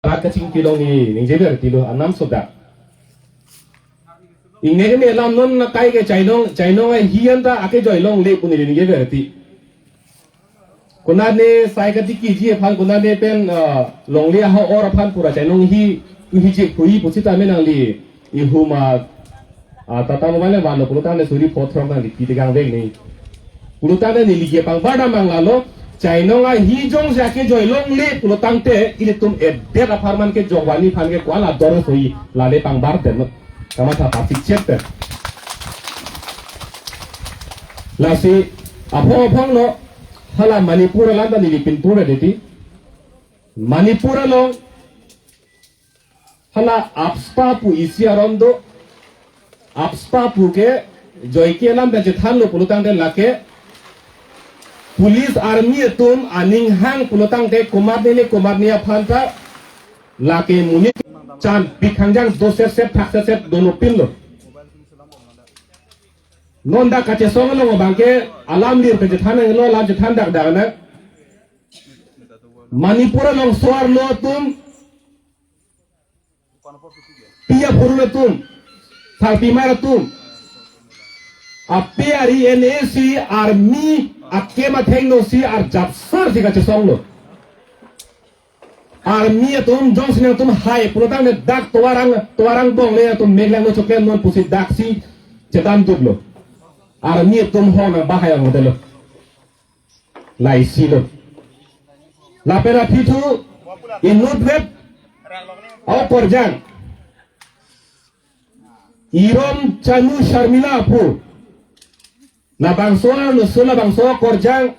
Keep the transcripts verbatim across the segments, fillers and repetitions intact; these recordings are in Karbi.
Rat kachingki along neli ningjever tilo, anam sodak. Ingneke me alam non akai ke chainong, chainong ahi anta akejoi longle pu neli ningjever ti. Konatne sai katiki ji aphan, konatne pen, ah, longle aho or aphan pura chainong hi, hi je khui pusitame nangli ihum a, ah, Tata Mobile vanlo pulotangte suri photrok nangli pi tegang vek ni. Pulotangte neli ke pangbar dam mang lalo, chainong ahi jongsi akejoi longle pulotangte ilitum edet apharman ke jogwani aphan ke ko-an ador soi lale pangbar den. Kamatha pasik chet pen. Lasi aphong aphong no hala Manipur alam ta neli pinpur deti. Manipur along hala AFSPA pu isi aron do. AFSPA pu ke joike alam ta chethanlo pulotangte lake police army atum aning hang pulotangte komatne le komatne aphan ta lake monit chan pikhang jang do set set thak set set dolo pinlo. Non dak kachesong along abangke alam lir kachethan lo, alam chethan dak dak na. Manipur along so-arlo atum, pi aphurun atum, sarpimar atum, ape ari N A C army akem athengno si arjapsar si kachesonglo. Army atum jongsi nangtum hai pulotangte dak tovar ang, tovar angbong le atum meglangno chokle non pusi daksi chedam duklo. Army atum hong nang bahai ang hotel lo. Laisi lo. Lapen aphi thu inut vet akorjang Irom Chanu Sharmila aphu. Labangso ano so labangso akorjang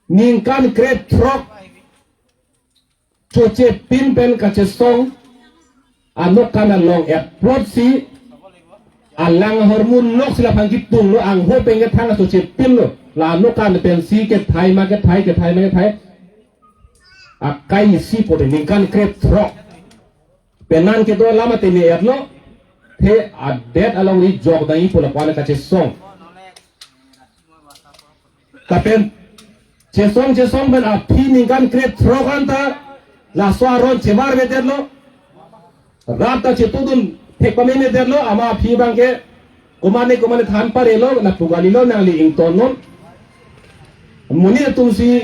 ningkan krethrok choche pin pen kachesong anok kan along aplot si alang ahormu lok si laphan kipung lo, angho pen kethang choche pin lo, la anok kan pen si kethai ma kethai, kethai ma kethai. Akai isi pote ningkan krethrok. Penan kedo alam atene etlo, the adet along ri jok dai pu lapu-an kachesong. Lapen chesong chesong pen aphi ningkan krethrok anta laso aron chevar vedetlo. Rat ta chetudun thek pame vedetlo, amat aphi abangke komatne komatne than parelo, lapu kalilo nangli ingtonnon. Monit atum si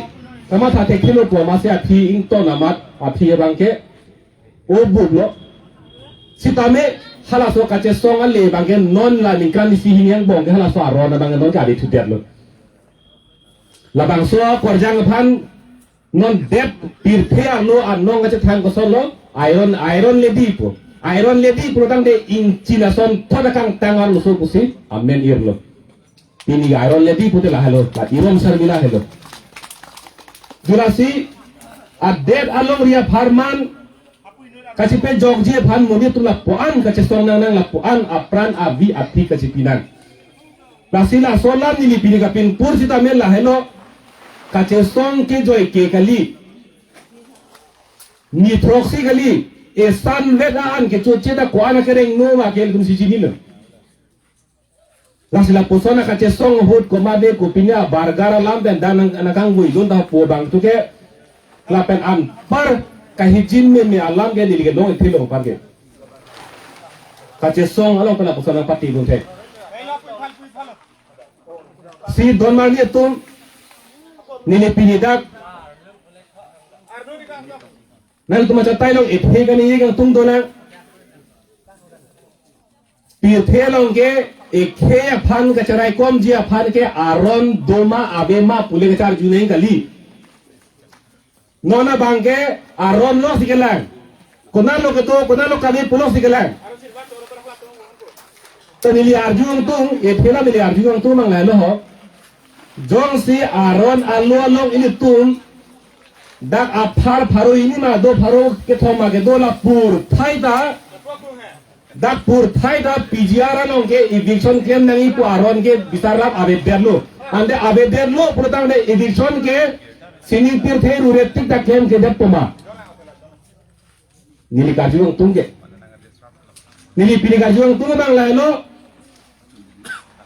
kamatha thekthelo pu amatsi aphi ington amat aphi abangke o buk lo. Sitame halaso kachesong ale abangke non la ningkan isi hini angbong ke halaso aron abangke non kali thudetlo. Labangso akorjang aphan non det pirthe arlo anong kachethang kosonlo, iron, iron lady pu. Iron lady pulotangte inchi lason thot akangtang arloso pusi amen irlo. Pini iron lady pute lahelo, la Irom Sharmila helo. Julasi adet alongri apharman kachipejokji aphan monit atum lapu-an kachesong nang nang, lapu-an apran avi aphi kachipi nang. Lasi laso alam neli pini kapinpur sitame lahelo, kachesong ke joike kali. Ni throksi kali, esan vet a-an kechoche ta ko-an akereng no ma ke ilitum si chinilo. Lasi lapuson akachesong ahut komatne kopine abargar alam pen dan nang, nangkangvoi dun ta pu abang tu ke lapen anpar kahijin meme alam ke neli ke long ithilong apar ke. Kachesong along pen lapuson nangpati dun the. Si don marli atum neli pini dak nangtum achatai along ethe kani ye kangtung dona. Pirthe along ke ekhei aphan kacharaikomji aphan ke aron doma avema pule kacharju neng kali. Non abangke aron lo si kelang. Konatlo kedo, konatlo kave pulo si kelang. To neli arju angtung, ethe la neli arju angtung mang lahelo ho. Jongsi aron alo along ilitum dak aphar pharo hini ma do pharo kethom ma kedo la pur thai ta, dak pur thai ta P G R along ke eviction klem nangji pu aron ke bisar rap avedetlo. Ante avedetlo pulotangte eviction ke sining pirthe rure tik ta klemkledet poma. Neli karju angtung ke. Neli pini karju angtung abang lahelo.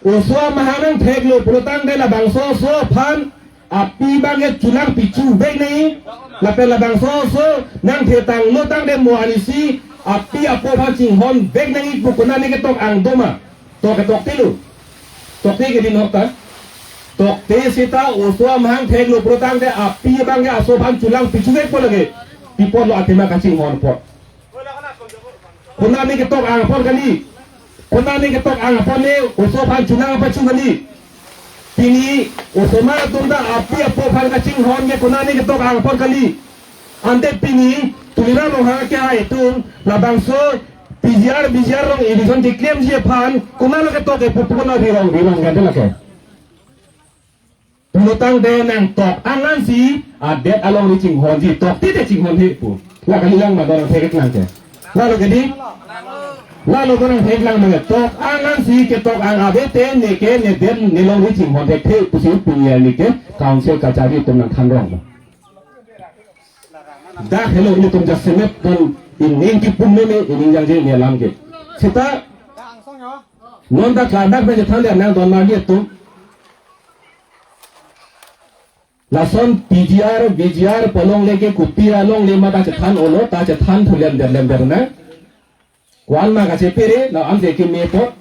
Oso amahang nangtheklo pulotangte labangso oso aphan api abangke chulang pichu vek nangji. Lapen labangso oso Nangthe tanglo tangte mo arnisi api apo aphan chinghon vek nangji pu konane ketok ang doma. Tok ketok tilo. Tokte ke din hok ta. Tokte seta oso amahang theklo pulotangte api abangke aso aphan chulang pichu vekpo lake. Pi apotlo athema kachinghon apot. Konane ketok ang apot kali. Konane ketok ang apot le oso aphan chulang pachu kali. Pini osomar atum ta api apo aphan kachinghon ke konane ketok ang apot kali. Ante pini Tuliram Ronghang akehai atum labangso P G R, V G R along eviction keklemji aphan konane ketok ke pu pu konat rirong rirong kan lake. Pulotangte nangtok angansi adet alongri chinghonji, toktite chinghon he pu. La kalilang ma, do nangthek lang ke. Lalo ke di? Lalo do nangthek lang ma, tok angansi ketok ang avete neke nedet nelongri chinghon thekthe pusi pini arni ke council kachari atum nangthan rong. Dak helo ilitum jasemet non ining kipum meme ining jangje ne alam ke. Seta non dak ladak pen chethan dia nang don marli atum. Lason P G R, V G R pu alongle ke kopi alongle ma ta chethan olo, ta chethan thu lemdet lemdet na. Ko-an ma kachepere, la anse keme apot.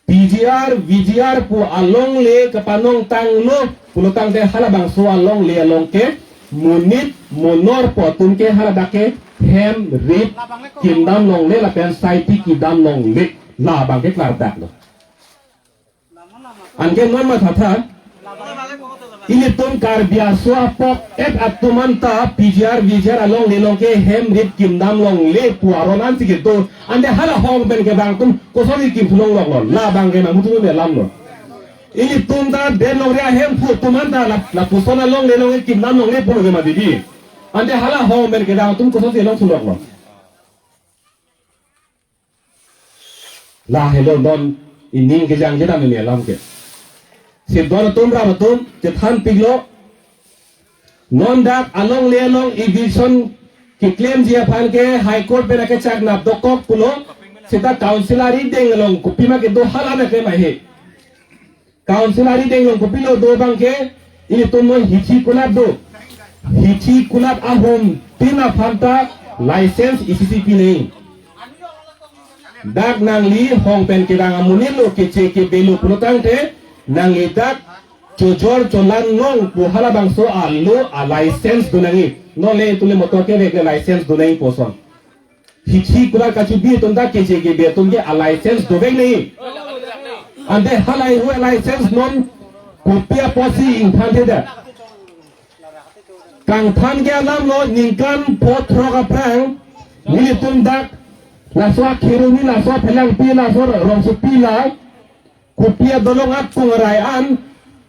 P G R, V G R pu alongle kapanong tanglo, pulotangte halabangso alongle along ke monit monor pu atum ke haladak ke hem rit kimdam longle lapen saiti kedam longle, labang ke klardaklo. Anke non mathatha, ilitum Karbi aso apok et atum anta P G R, V G R alongle along ke hem rit kimdam longle pu aron ansi kedo. Ante hala hong pen kevang atum kosonsi kimthu longloklo, labang ke nangmutu me alamlo. Ilitum ta den longri ahemphu atum anta la, lapuson alongle along ke kimdam longle pulo ke mati di. Ante hala hong pen kevang atum kosonsi longthu loklo. La helo don ining kejang kita meme alam ke. Si don atum ram atum chethan piklo. Non dak alongle along eviction keklemji aphan ke High Court pen akechak nap dokok pulo. Seta council arideng along kopima kedo hala na keklem ahe. Council arideng along kopilo do abangke, ilitum non hithi kulat do. Hithi kulat ahum tin aphan ta license isi si pinei. Dak nangli hong pen kevang amonit lo, keche kebe lo pulotangte, nangli dak chojor cholang nong pu halabangso alo a license do nangji. Non le tule motor kevek le license do nangji puson. Hithi kulat kachebi atum ta keche kebe atum ke a license dovek nangji. Ante halahei hu a license non kopi apotsi ingthanthedet. Kangthan ke alamlo, ningkan pho throk aphrang nelitum dak laso akhiruni laso aphelangpi laso rongsopi la kopi adolong akung arai an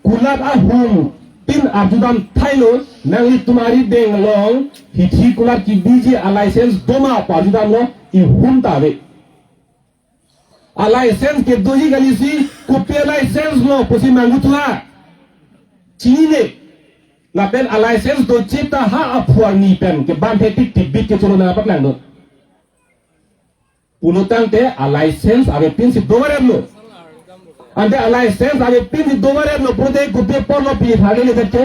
kulat ahum tin arjudam thailo, nanglitum arideng along hithi kulat kebiji a license doma pu arjudamlo, ihum ta ave. A license kedoji kalisi kopi a license lo pusi manguthuha. Chinine. Lapen a license doji ta ha aphu arni pen keban thetik tibit kecholo nangpaklanglo. Pulotangte a license avepinsi domaremlo. Ante a license avepinsi domaremlo pulote kopi apotlo pi tharle ledet ke.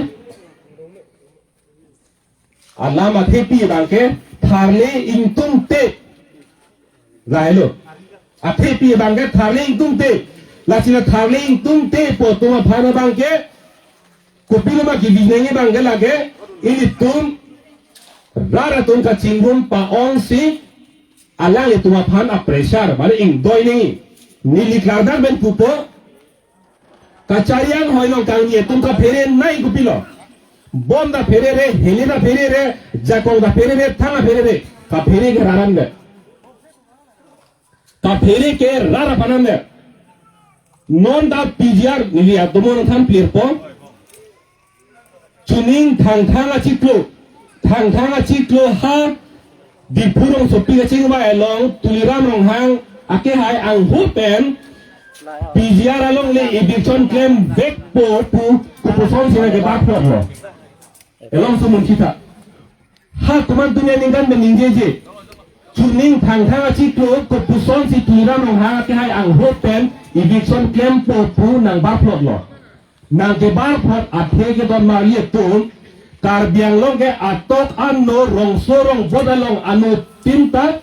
Alam athepi abangke tharle ingtungte. Lahelo. Athepi abangke tharle ingtungte. Lasi la tharle ingtungte pu atum aphan abangke kopilo ma keviji nangji abangke lake ilitum rat atum kachingrum pa-ongsi alanglitum aphan a pressure mane ingdoi nangji. Neli klardak pen pupo. Kachari anghoi along kangni atum kaphere nai kopilo. Bom ta pherere, heli ta pherere, jakong ta pherere, thang ta pherere. Kaphere ke rat an de. Kaphere ke rat aphan an de. Non ta P G R neli atomon than clear po. Chuning Thangthang achiklo, Thangthang achiklo ha Diphu rongsopi kachingvai along Tuliram Ronghang akehai angho pen P G R alongle eviction klemvekpo pu kopusonsi nangkebaphotlo. Elongso munchitha. Ha komantunia ningkan pen ningjeje. Chuning Thangthang achiklo kopusonsi Tuliram Ronghang akehai angho pen eviction klempo pu nangbaphotlo. Nangkebaphot athe kedon marli atum, Karbi Anglong ke atok ano rongso rongbot along anuttin ta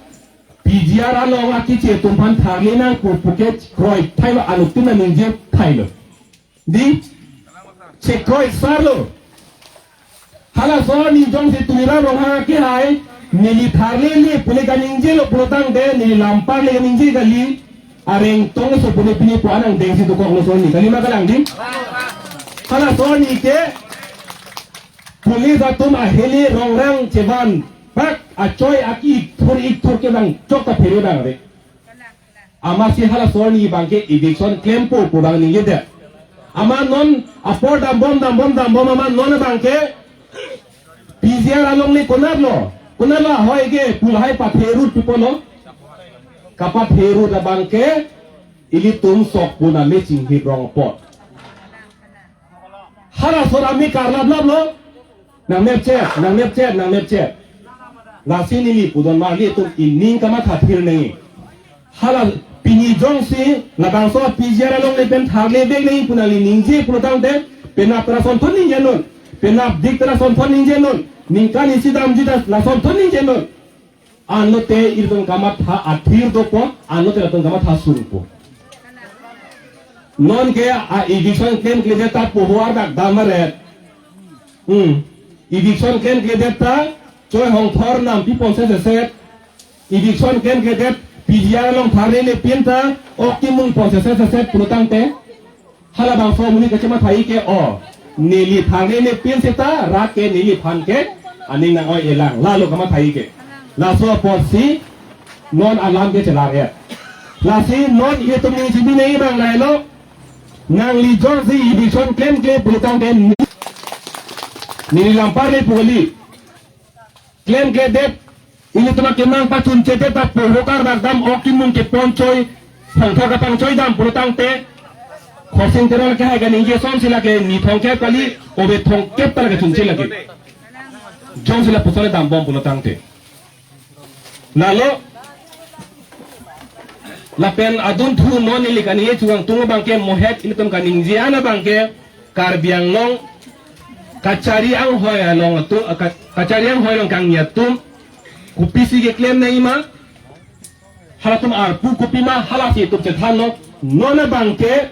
P G R along akeche atum aphan tharle nangpo pu ke kroikreithai lo, anuttin ta ningjethai lo. Dei, chekroisar lo. Halaso arni jongsi Tuliram Ronghang akehai, neli tharlele pule kaningjelo pulo tangte, neli lampar le kaningje kali, areng tong so pune pini pu anang dengsi dokok lo so arni. Kali ma kalang dei? Halaso arni ke, police atum ahele rongrang chevan, pak achoi aki ikthur ikthur ke bang chok ta phere bang re. Amatsi halaso arni abangke eviction klempo pu bang ningjedet. Amat non apor dambom dambom dambom amat non abangke P G R along le konatlo, konatlo ahoi ke pu lahai pathe rut pu pulo. Kapathe rut abangke ilitum sok puna le chinghit rong apot. Halaso arni karlaplaplo. Nangnepchet, nangnepchet, nangnepchet. Lasi neli pudun marli atum ining kamatha thir nangji. Hala pini jongsi labangso P G R along le pen tharle bek nangji pu nangli ningje pulo tangte, penap ta lasonthot ningjenon, penapdik ta lasonthot ningjenon, ningkan isi damji ta lasonthot ningjenon. Anlote ilitum kamatha athir dopo, anlote ilitum kamatha sungpo. Nonke a eviction klemkledet ta poho ardak dam aret. Hmm. Eviction klemkledet ta choi hongthor nampi ponseseset. Eviction klemkledet P G R along tharlele pin ta ok kimung ponseseset pulo tangte. Halabangso amonit kachemathai ke o. Neli tharlele pin seta rat ke neliphan ke aning nang-oi-elang. Lalo kamathai ke. Laso apotsi non alam ke chelar-et. Lasi non ilitum ningjepi nangji abang lahelo. Nangli jongsi eviction klemkle pulo tangte neli lampar le pu kali. Klemkledet, ilitum akemang pachunchedet ta poho kardakdam, ok kimung kepon choi, hongthor kapangchoi dam pulo tangte, Khorsing Teron akehai kaningje asonsi lake ni thomkep kali, ove thomkep ta lake chunche lake. Jongsi lapuson le dambom pulo tangte. Lalo, lapen adunthu non neli kaningje chukangtung abangke mohet ilitum kaningje an abangke, Karbi Anglong kachari anghoi along atum, ka-, kachari anghoi along kangni atum kopisi keklem nangji ma, halatum arpu kopima, halasi itum chethanlo. Non abangke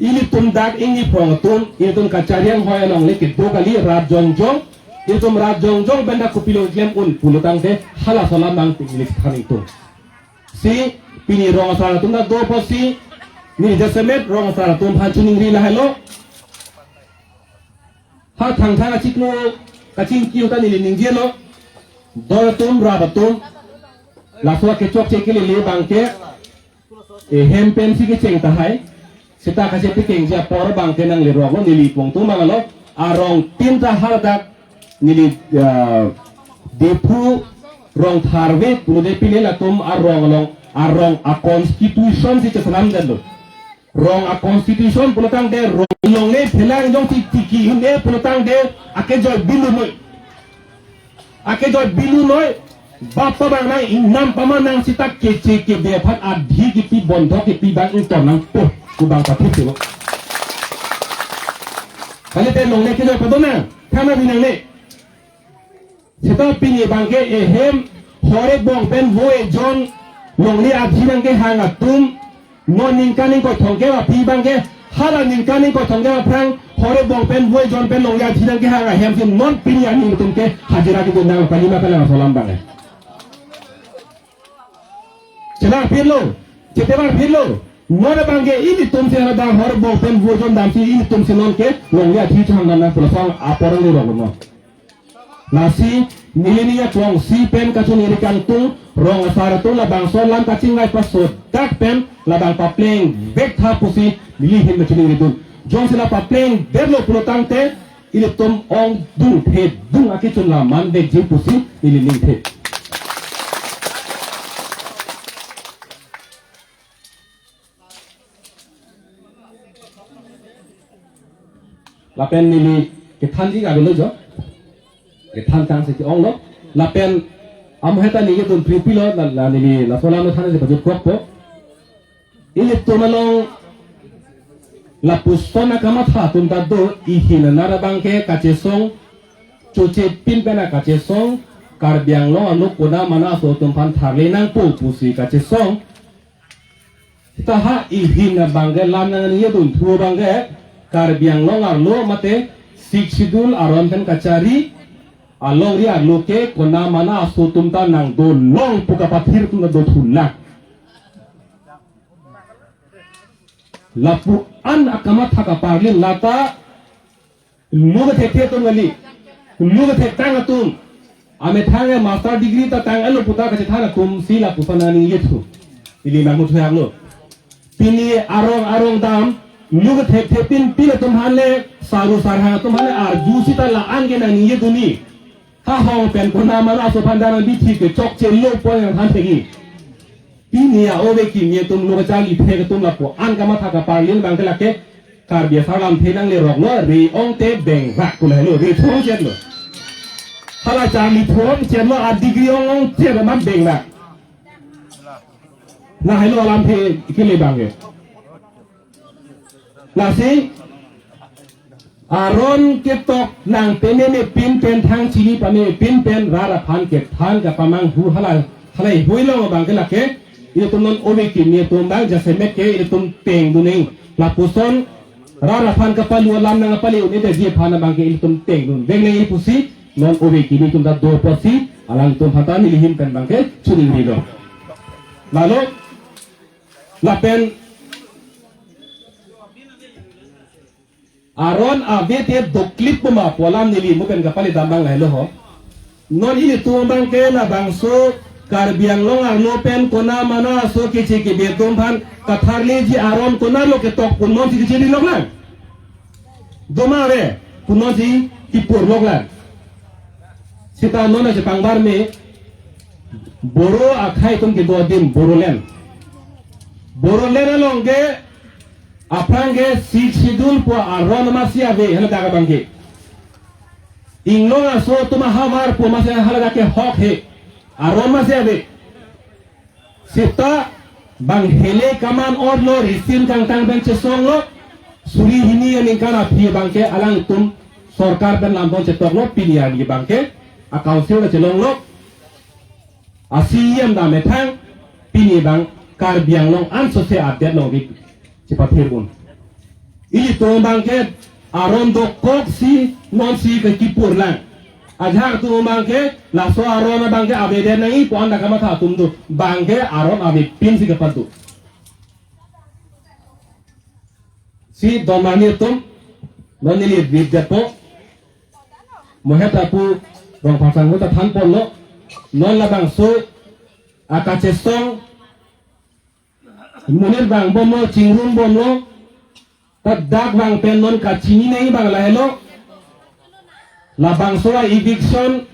ilitum dak ingni phrong atum, ilitum kachari anghoi along le kedo kali rat jongjong, ilitum rat jongjong pen dak kopilo klem un pulo tangte halaso alam abang neli chethan ingtung. Si pini rong asar atum ta do apotsi, neli jasemet rong asar atum aphan choningri lahelo. Ha Thangthang achiklo kachingki ahut ta neli ningjelo. Dor atum, rap atum, laso kechokche kelele abangke ehem pensi kecheng tahai. Seta kachepikengji apor abangke nangleroklo, neli pongtung abang alo. Arongtin ta hadak neli, ah, Diphu rong tharve pulote pini latum arong along, arong a-constitution si cheselamdetlo. Rong a-constitution pulo tangte rong longle phelang jongsi tiki un-e pulo tangte akejoi bilu noi. Akejoi bilu noi. Bapa abang nang ingnam pama nang seta keche kebe aphan adhi kipi bondhok kipi abang ington nangpo pu abang pathiplo. Kalite longle kejoi padon nang, thana binangne. Seta pini abangke ehem, hore bong pen vo ejon longle adhi nangkehang atum, non ningkan ingkoi thomkep aphi abangke, hala ningkan ingkoi thomkep aphrang, hore bong pen vo ejon pen longle adhi nangkehang ahem si non pini arni ilitum ke hajira kedun nang, kali ma kalang, laso alam abangke. Chelar phirlo, chetebar phirlo, non abangke ilitum si hadak hore bong pen vo ejon damsi ilitum si nonke longle adhi chehang dam nang pulasong apor ang lurok non. Lasi, neli ning aklongsi pen kachoningri kangtung, rong asar atum labangso alam kachingvai pasodak pen, labang papleng vektha pusi, neli ahin kachoningridun. Jongsi la paplengdetlo pulo tangte, ilitum ongdung thedung akechun la manvekji pusi, neli ningthe. Lapen neli kethan ik avelo jo. Kethan tangsi ke-onglo. Lapen amoheta neli kedun pripilo, la, la neli laso alam than si pajutkokpo. Ilitum along lapuson akamatha atum ta do, ihin anar abangke kachesong Choche pin pen akachesong, Karbi Anglong arlo konat mana aso atum aphan tharle nangpo pusi kachesong. Seta ha ihin abangke lam nangning ye dun thu abangke Karbi Anglong arlo mate Sixth Schedule aron pen kachari alongri arlo ke konat mana aso atum ta nangdolong pu kapathir atum ta do thulang. Lapu-an akamatha kaparlin lata lo kethekthe atum kali. Lo kethektang atum. Amethang ke master degree ta tang-etlo puta kachethan atum si lapuson nangning ye thu. Ili nangmu thu haklo. Pini arong arong dam lo kethekthe pin pin atum aphan le saru sarhang atum aphan le arju seta la-an ke nangning ye dunji. Ha hong pen konat mana aso aphan dam bithi ke chokche lo pon yang than thegi. Pini a-ove kimi atum lo kacharli thek atum lapu-an kamatha kaparlin abangke lake Karbi asar lamthe nangleroklo, re-ong te bengvak pu lahelo, re thu-ong chetlo. Hala charli thu-ong chetlo, a degree ong-ong chet amat bengvak. Lahelo alamthe kele abangke. Lasi aron ketok nangpememe pin pen thang chini pameme pin pen rat aphan kethan kapamanghu hala halai hui long abangke lake ilitum non ove kimi atum abang jasemet ke ilitum pengdun nang. Lapuson rat aphan kapalu alam nangpale un-edetji aphan abangke ilitum pengdun vengnang pusi non ove kimi atum ta do pusi alangtum aphan ta neli ahin pen abangke choningrilo. Lalo lapen aron ave te doklip pu ma pu alam neli mo pen kapale dam abang lahelo ho. Non ilitum abangke labangso Karbi Anglong arlo pen konat mana aso keche kebe atum aphan katharleji aron konatlo ketok pu nonsi kechiri lok lang. Doma ave pu nonsi kipur lok lang. Seta non aje pangbar me Boro akhei atum kedo adim Bodoland. Bodoland along ke aphrang ke Sixth Schedule pu aron masi ave haladak abangke. Inglong aso atum ahavar pu masi haladak ke hok he. Aron masi ave. Seta bang hele kaman orlo risin kangtang pen chesonglo suri hini aningkan aphi abangke alangtum sorkar pen lamdon chetoklo pini arni abangke a council ta chelonglo. A C E M ta methang pini abang Karbi Anglong ansose adet longri chepathir un. Ilitum abangke aron dokok si nonsi ke kipur lang. Ajahak atum abangke laso aron abangke avedet nangji pu anta kamatha atum do. Abangke aron avepin si kepadu. Si domani atum non neli bit depo. Mohet apu rong pasang ta than ponlo. Non labangso akachesong monit vangbomlo, chingrumbomlo, ta dak vang pen non kachini nangji abang lahelo. Labangso a-eviction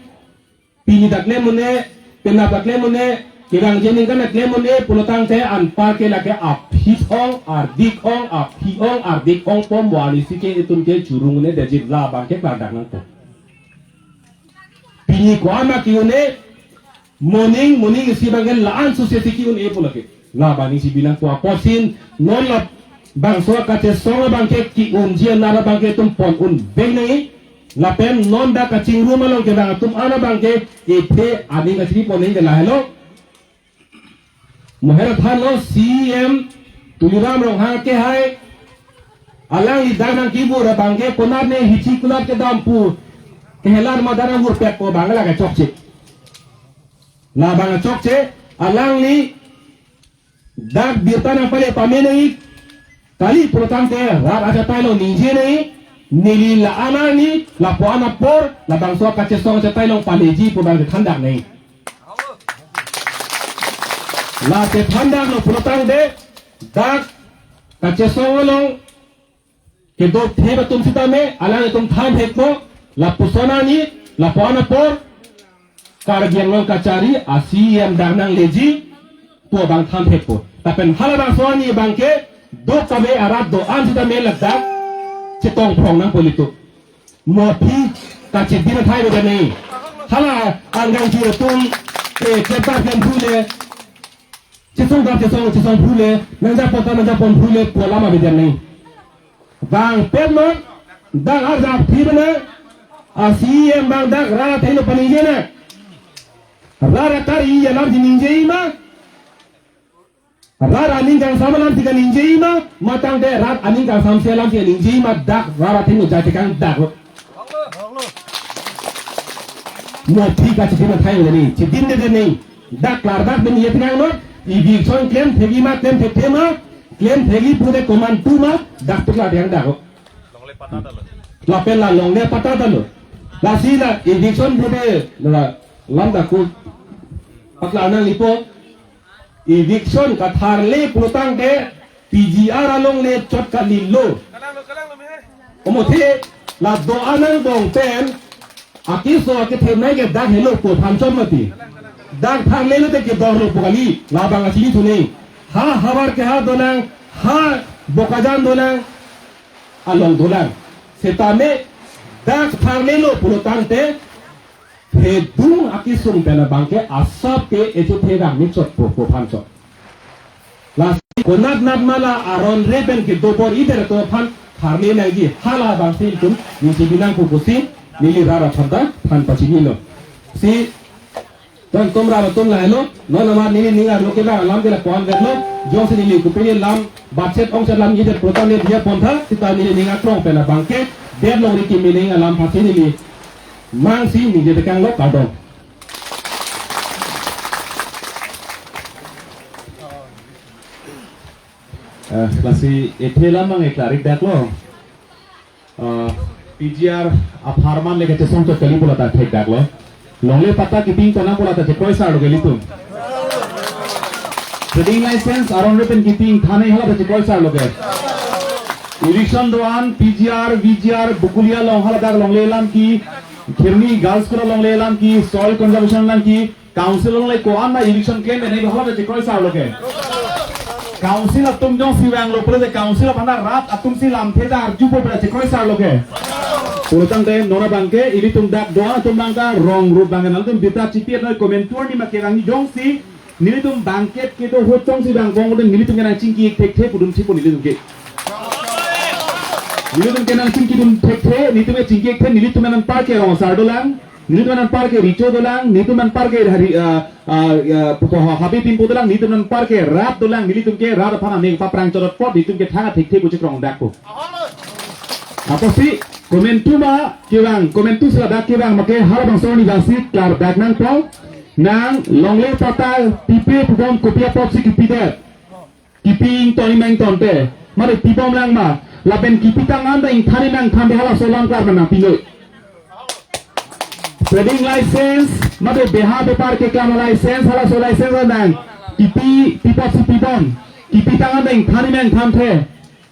pini ta klem un-e, penap ta klem un-e, kevangji aningkan ta klem un-e pulotangte anpar ke lake aphi ong, ardik ong, aphi ong, ardik ong pom bo ani si ke itum ke churung un-edetji, labangke klardak nangpo. Pini ko-an ma ki-un-e, moning moning isi abangke la-an suse si ki-un-e pu lake. Labang isi binang pu apotsi non labangso akachesong abangke ki-unji anar abangke itum pon un veng nangji. Lapen non dak kachingrum along kevang atum an abangke iphe aning kachiri pon nangji ke lahelo. Moher thanlo C E M Tuliram Ronghang ke hai alangli dak nangkebur abangke konat ne hichi kulat kedam pu kehelar ma dak nangvurpet pu abang lake chokche. Labang chokche, alangli dak birta nangpale pame nangji kali pulotangte rat achatai along ningje nangji, neli la-an arni lapu-an apor labangso akachesong achatai along paleji pu abang thandak nangji. La chethandaklo pulotangte dak kachesong along kedo thep atum sitame alanglitum thanthekpo, lapuson arni lapu-an apor Karbi Anglong kachari a C E M dak nangleji pu abang thanthekpo. Lapen halabangso arni abangke do kave arat do-an sitame ladak chetongphrong nangpo ilitum. Mo aphi kachidin athai avedet nangji. Hala anggang chu atum ke kepar pen phule, chesong ta chesong, chesong phule, nangja pon ta nangja pon phule pu alam avedet nangji. Bang pen non dak arjap phi bena A C E M abang dak rat athengno paningje nang. Rat atar-i alamsi ningje ma? Rat aning kangsam alamsi kaningje ma? Matangte rat aning kangsamse alamsi kaningje ma, dak rat athengno jai tekang dak. Mo thik a chidim athai ni, chidimde de ni. Dak klardak pen ye tekang lo, eviction klem thekji ma, klem thekthe ma, klem thekji pulote komantu ma, dak tuk la tekang dak. Lapen la longle patta ta lo. Lasi la eviction pulote la lam dak ko pakla nangjipo. Eviction katharle pulotangte P G R alongle chot kalilo. Omothe la do-an angbong pen akeso akethe nai ke dak helo pu aphan chot mati. Dak tharle lote kedorlo pu kali, labang asini thune. Ha Howraghat donang, ha Bokajan donang, along dolang. Setame dak tharlelo pulotangte thedung akesung pen abangke asap ke echothe dam ni chotpo pu aphan chot. Lasi konat nat ma la aron re pen kedo bor-idet atum aphan tharle nangji, halabangsi itum ningje binang pu pusi neli rat aphan ta than pachinilo. Si Don tum rat atum lahelo, non amat neli ning arlo ke la alam ke la ko-an detlo, jongsi neli kopine lam budget ongsi lam idet pulotangte diya pontha, seta neli ning akrong pen abangke, det longri kimi ning alam pasi neli mangsi ningje tekang lo, kardom. Eh, lasi ethe lam mang eklari dak lo. Ah, P G R apharman le kachesong chot kali pu la ta thek dak lo. Longle patta kiping konang pu la ta chekroi sar lo ke ilitum. Trading license aron re pen kiping than-i hala ta chekroi sar lo ke. Eviction do-an P G R, V G R, Bokolia along hala dak longle alam ke, Kheroni Girls School alongle alam ke, soil conservation alam ke, Council along le ko-an na eviction klem pen nai hala ta chekroi sar lo ke. Council atum jongsi vanglo pulote council aphan rat atumsi lamthe ta arjupo pu ta chekroi sar lo ke. Pulotangte non abangke ilitum dak do-an atum abangke wrong route abangke nangtum bita chipi noi komantu arni ma kevang jongsi nelitum bangkep kedo ahut jongsi bang kong udah nelitum kenang chingki thekthe pudun chipo nelitum ke. Nelitum kenang chingkidun thekthe, nelitum ke chingki thekthe, nelitum anparke rong asar dolang. Nelitum anparke Recho dolang, nelitum anparke hari, ah, ah, ah, pupo ha-, Habe Pinpo dolang, nelitum anparke rat dolang, nelitum ke rat aphan aning paprang chodot apot, nelitum ke thang thekthe pu chekroi dak ko. Apotsi komantu ma kevang, komantusi ladak kevang make halabangso ni bangsi klardak nangpo, nang longle patta pipe pubom kopi apotsi kipidet. Kipi ington, ima ingtonte. Mari pibom lang ma. Lapen kipi tang-an ta ingthan-i nangthan de halaso alam klar ma nangpinoi. Trading license, mari beha bepar kekam license, halaso license nang. Kipi, pi apotsi pibom. Kipi tang-an ta ingthan-i nangthanthe.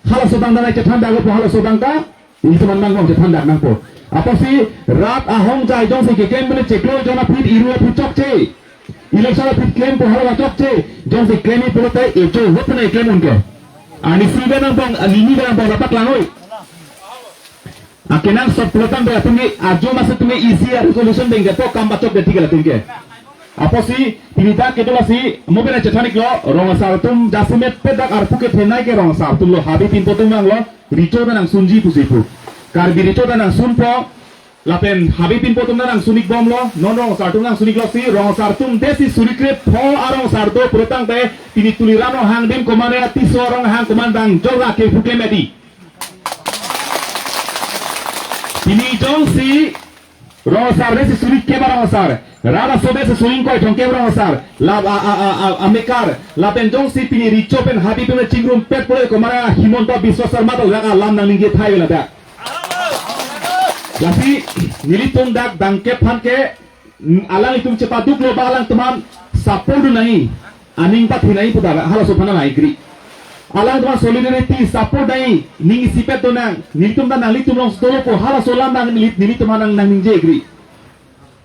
Halaso abang ta nangchethan dakpo, halaso abang ta. Ilitum an nangkong chethan dak nangpo. Apotsi rat ahongjai jongsi keklem pen chiklo jon aphi, iru aphi chokche. Election aphi klempo hala chokche. Jongsi klem-i pulote echo ahut pen klem un ke. Arnisi pen angbong, anini pen angbong lapak lang oi. Akenangsot pulotangte atum ke ajo masi atum ke isi a-resolution dengke to kam pachok de thik latum ke. Apotsi pini dak kedo lasi mo pen chethan iklo, rong asar atum jasemet pe dak arpu kethenei ke rong asar atum lo, Habe Pinpo atum vanglo. Recho ta nangsunji pusi pu. Karbi Recho ta nangsunpo. Lapen Habe Pinpo atum ta nangsun-ik bomlo. Non rong asar atum nangsun-iklo si, rong asar atum desi suri krepho arong asar do pulotangte pini Tuliram Ronghang adim komat ra Tisso Ronghang komat bang jok ra ke phuke medi. Pini jongsi rong asar desi suri kep arong asar. Rat aso desi suri ingkoi thomkep arong asar. La a, a, a, a, amekar. Lapen jongsi pini Recho pen Habe pen chingrumpet pule komat ra Himanta Biswa Sarma ta rak alam nangningje thai ladak. Lasi nelitum dak bangkep aphan ke, mm, alanglitum chepaduklo ba alangtum aphan support dun nangji. Aning pathenei pu ta halaso aphan nang agree. Alangtum aphan solidarity support nangji, ning isipet donang, nelitum ta nanglitum alongsi dolo pu halaso alam nang neli, nelitum aphan nang nangningje agree.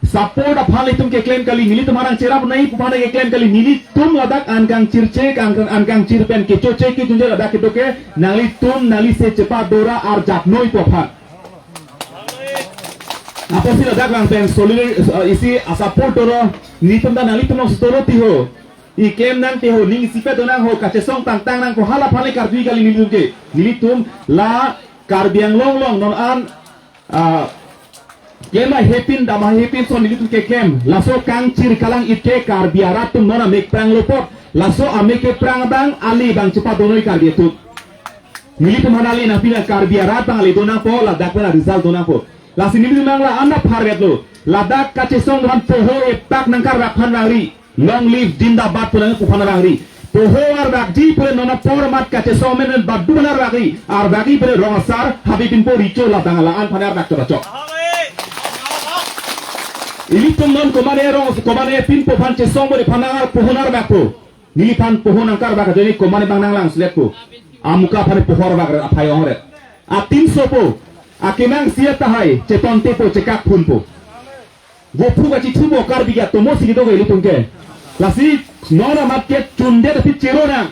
Support aphan nelitum keklem kali, nelitum aphan nangcherap nangji pu aphan keklem kali, nelitum ladak an kangchirche, an kang, an kangchir pen kechoche kejunje ladak kedo ke, nanglitum nanglise chepadora arjap noi pu aphan. Apotsi ladak lang pen solidar, eh, isi a-support doro, nelitum ta nanglitum alongsi dolo ti ho. Iklem nang ti ho, ning isipet donang ho, kachesong tangtang nang ko hala aphan le karjui kali nelitum ke. Nelitum la Karbi Anglong along non an, ah, Klem ahepin dam ahepin son nelitum keklem. Laso kangchir kalang-it ke Karbi arat atum non amek pranglo apot. Laso amek keprang abang ale abang chepadonoi Karbi atum. Nelitum aphan ale nangpina Karbi arat abang ale do nangpo, ladak pen result do nangpo. Lasi nelitum nang la-an apharvetlo. Ladak kachesong aphan poho epak nangkarvak aphan vangri. Long live Jindabad pu nangpu aphan vangri. Poho arvakji pule non apor amat kachesong amen badu aphan arvakri. Arvakji pule Rong Asar, Habe Pinpo, Richo, labang la-an aphan arvak chot chot. Ilitum non komane Rong, komane Pinpo aphan chesong pule aphan nang poho nang arvakpo. Neliphan poho nangkarvak ajoine komane abang nanglang sletpo. Amuka aphan poho arvak aphai ongret. Atin sopo. Akemang sia tahai, chetontepo, chekak phunpo. Gophu kachithupo Karbi ke atomo si kedo ke ilitum ke. Lasi non amat ke chundet aphi chero nang.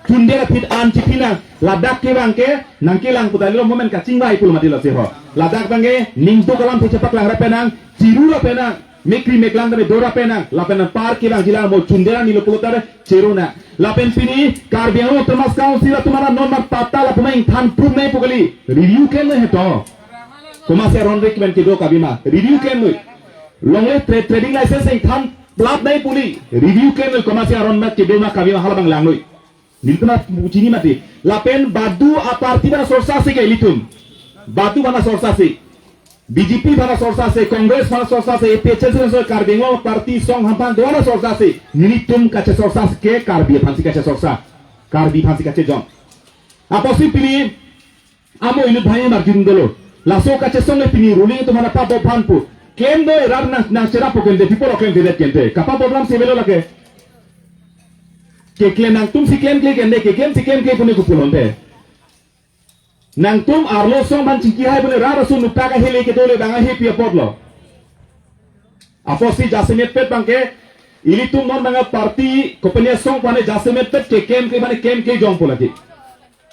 Chundet aphi an chiphi nang. Ladak ke abang ke nangkelang pu ta lo moment kachingvai pulo mati lasi ho. Ladak abang ke ningduk alamthe chepaklangre penang, chirure penang, mekri meklang tame dore penang. Lapen anpar ke abang jilang mo chundet ani lo pulo tare chero nang. Lapen pini Karbi Anglong Autonomous Council atum aphan non mar pata lapu ma ingthan prum nai pu kali. Review klemnoi heto. Komatsi aron rek men kedo kabima. Review klemnoi. Longle tra-, trading license ingthan plap nai pu kali. Review klemnoi komatsi aron mat kedo ma kabima halabang langnoi. Nelitum chini mati. Lapen badu aparty aphan sorsa si ke ilitum. Badu aphan sorsa si. B J P aphan sorsa si, Congress aphan sorsa si, A P H L C aphan sorsa, Karbi Anglong Party Song Hampang do aphan sorsa si. Nelitum kachesorsa ke Karbi aphansi kachesorsa. Karbi aphansi kachejong. Apotsi pini amo inut bhai marjun dolo. Laso kachesong le pini ruling atum aphan pabop aphan pu. Klemnoi rat nang, nangcherap pu kente, people klem kedet kente. Kapabop alam si avelo lake. Keklem nangtumsi klemkle kente, keklemsi klemkle pune kupulonte. Nangtum arlo song aphan chingkihai pune rat aso nutak ahele kedo le abang ahepi apotlo. Apotsi jasemet pet abang ke, ilitum non abang party, kopine song aphan jasemet pet ke klemkle mane klemkle jongpo lagi.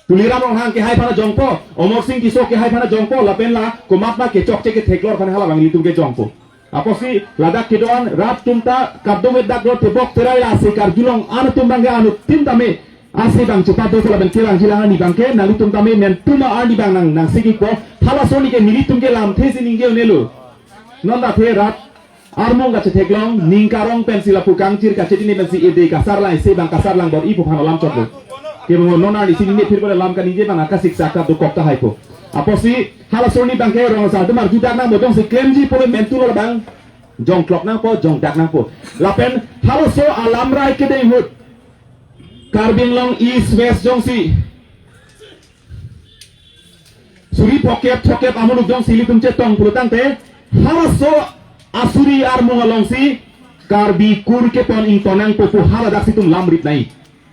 Tuliram Ronghang kehai aphan jongpo, Omor Sing Tisso kehai aphan jongpo, lapen la komatma kechokche ketheklor aphan halabang ilitum ke jongpo. Apotsi ladak kedo-an rat atum ta kadokave dak do tebok terai lasi karjulong an atum abang ke anuttin tame asi abang chepado lapen kelang jilang ani abang ke nanglitum tame men tuma ani abang nang, nangsikikpo. Halaso arni ke nelitum ke lamthe si ningje un-elo. Non ta the rat armung kachetheklong, ning karong pensi lapu kangchir kachedini pensi ede kasarlang, isi abang kasarlang bor-i pu aphan alam chotlo. Kebang non arnisi ningje phir pada lam kaningje abang akasiksak ta dokok tahaipo. Apotsi halaso arni abang ke Rong Asar atum arjudak nang bodong si klemji pule mentu lo abang. Jongklok nangpo, jongdak nangpo. Lapen halaso alamrai kedeng ahut Karbi Anglong East West jongsi suri phokep thokep amuluk jongsi ilitum chetong pulotangte, halaso asuri armung alongsi Karbi kur kepon ingtonang popu haladak si itum lam rip nai.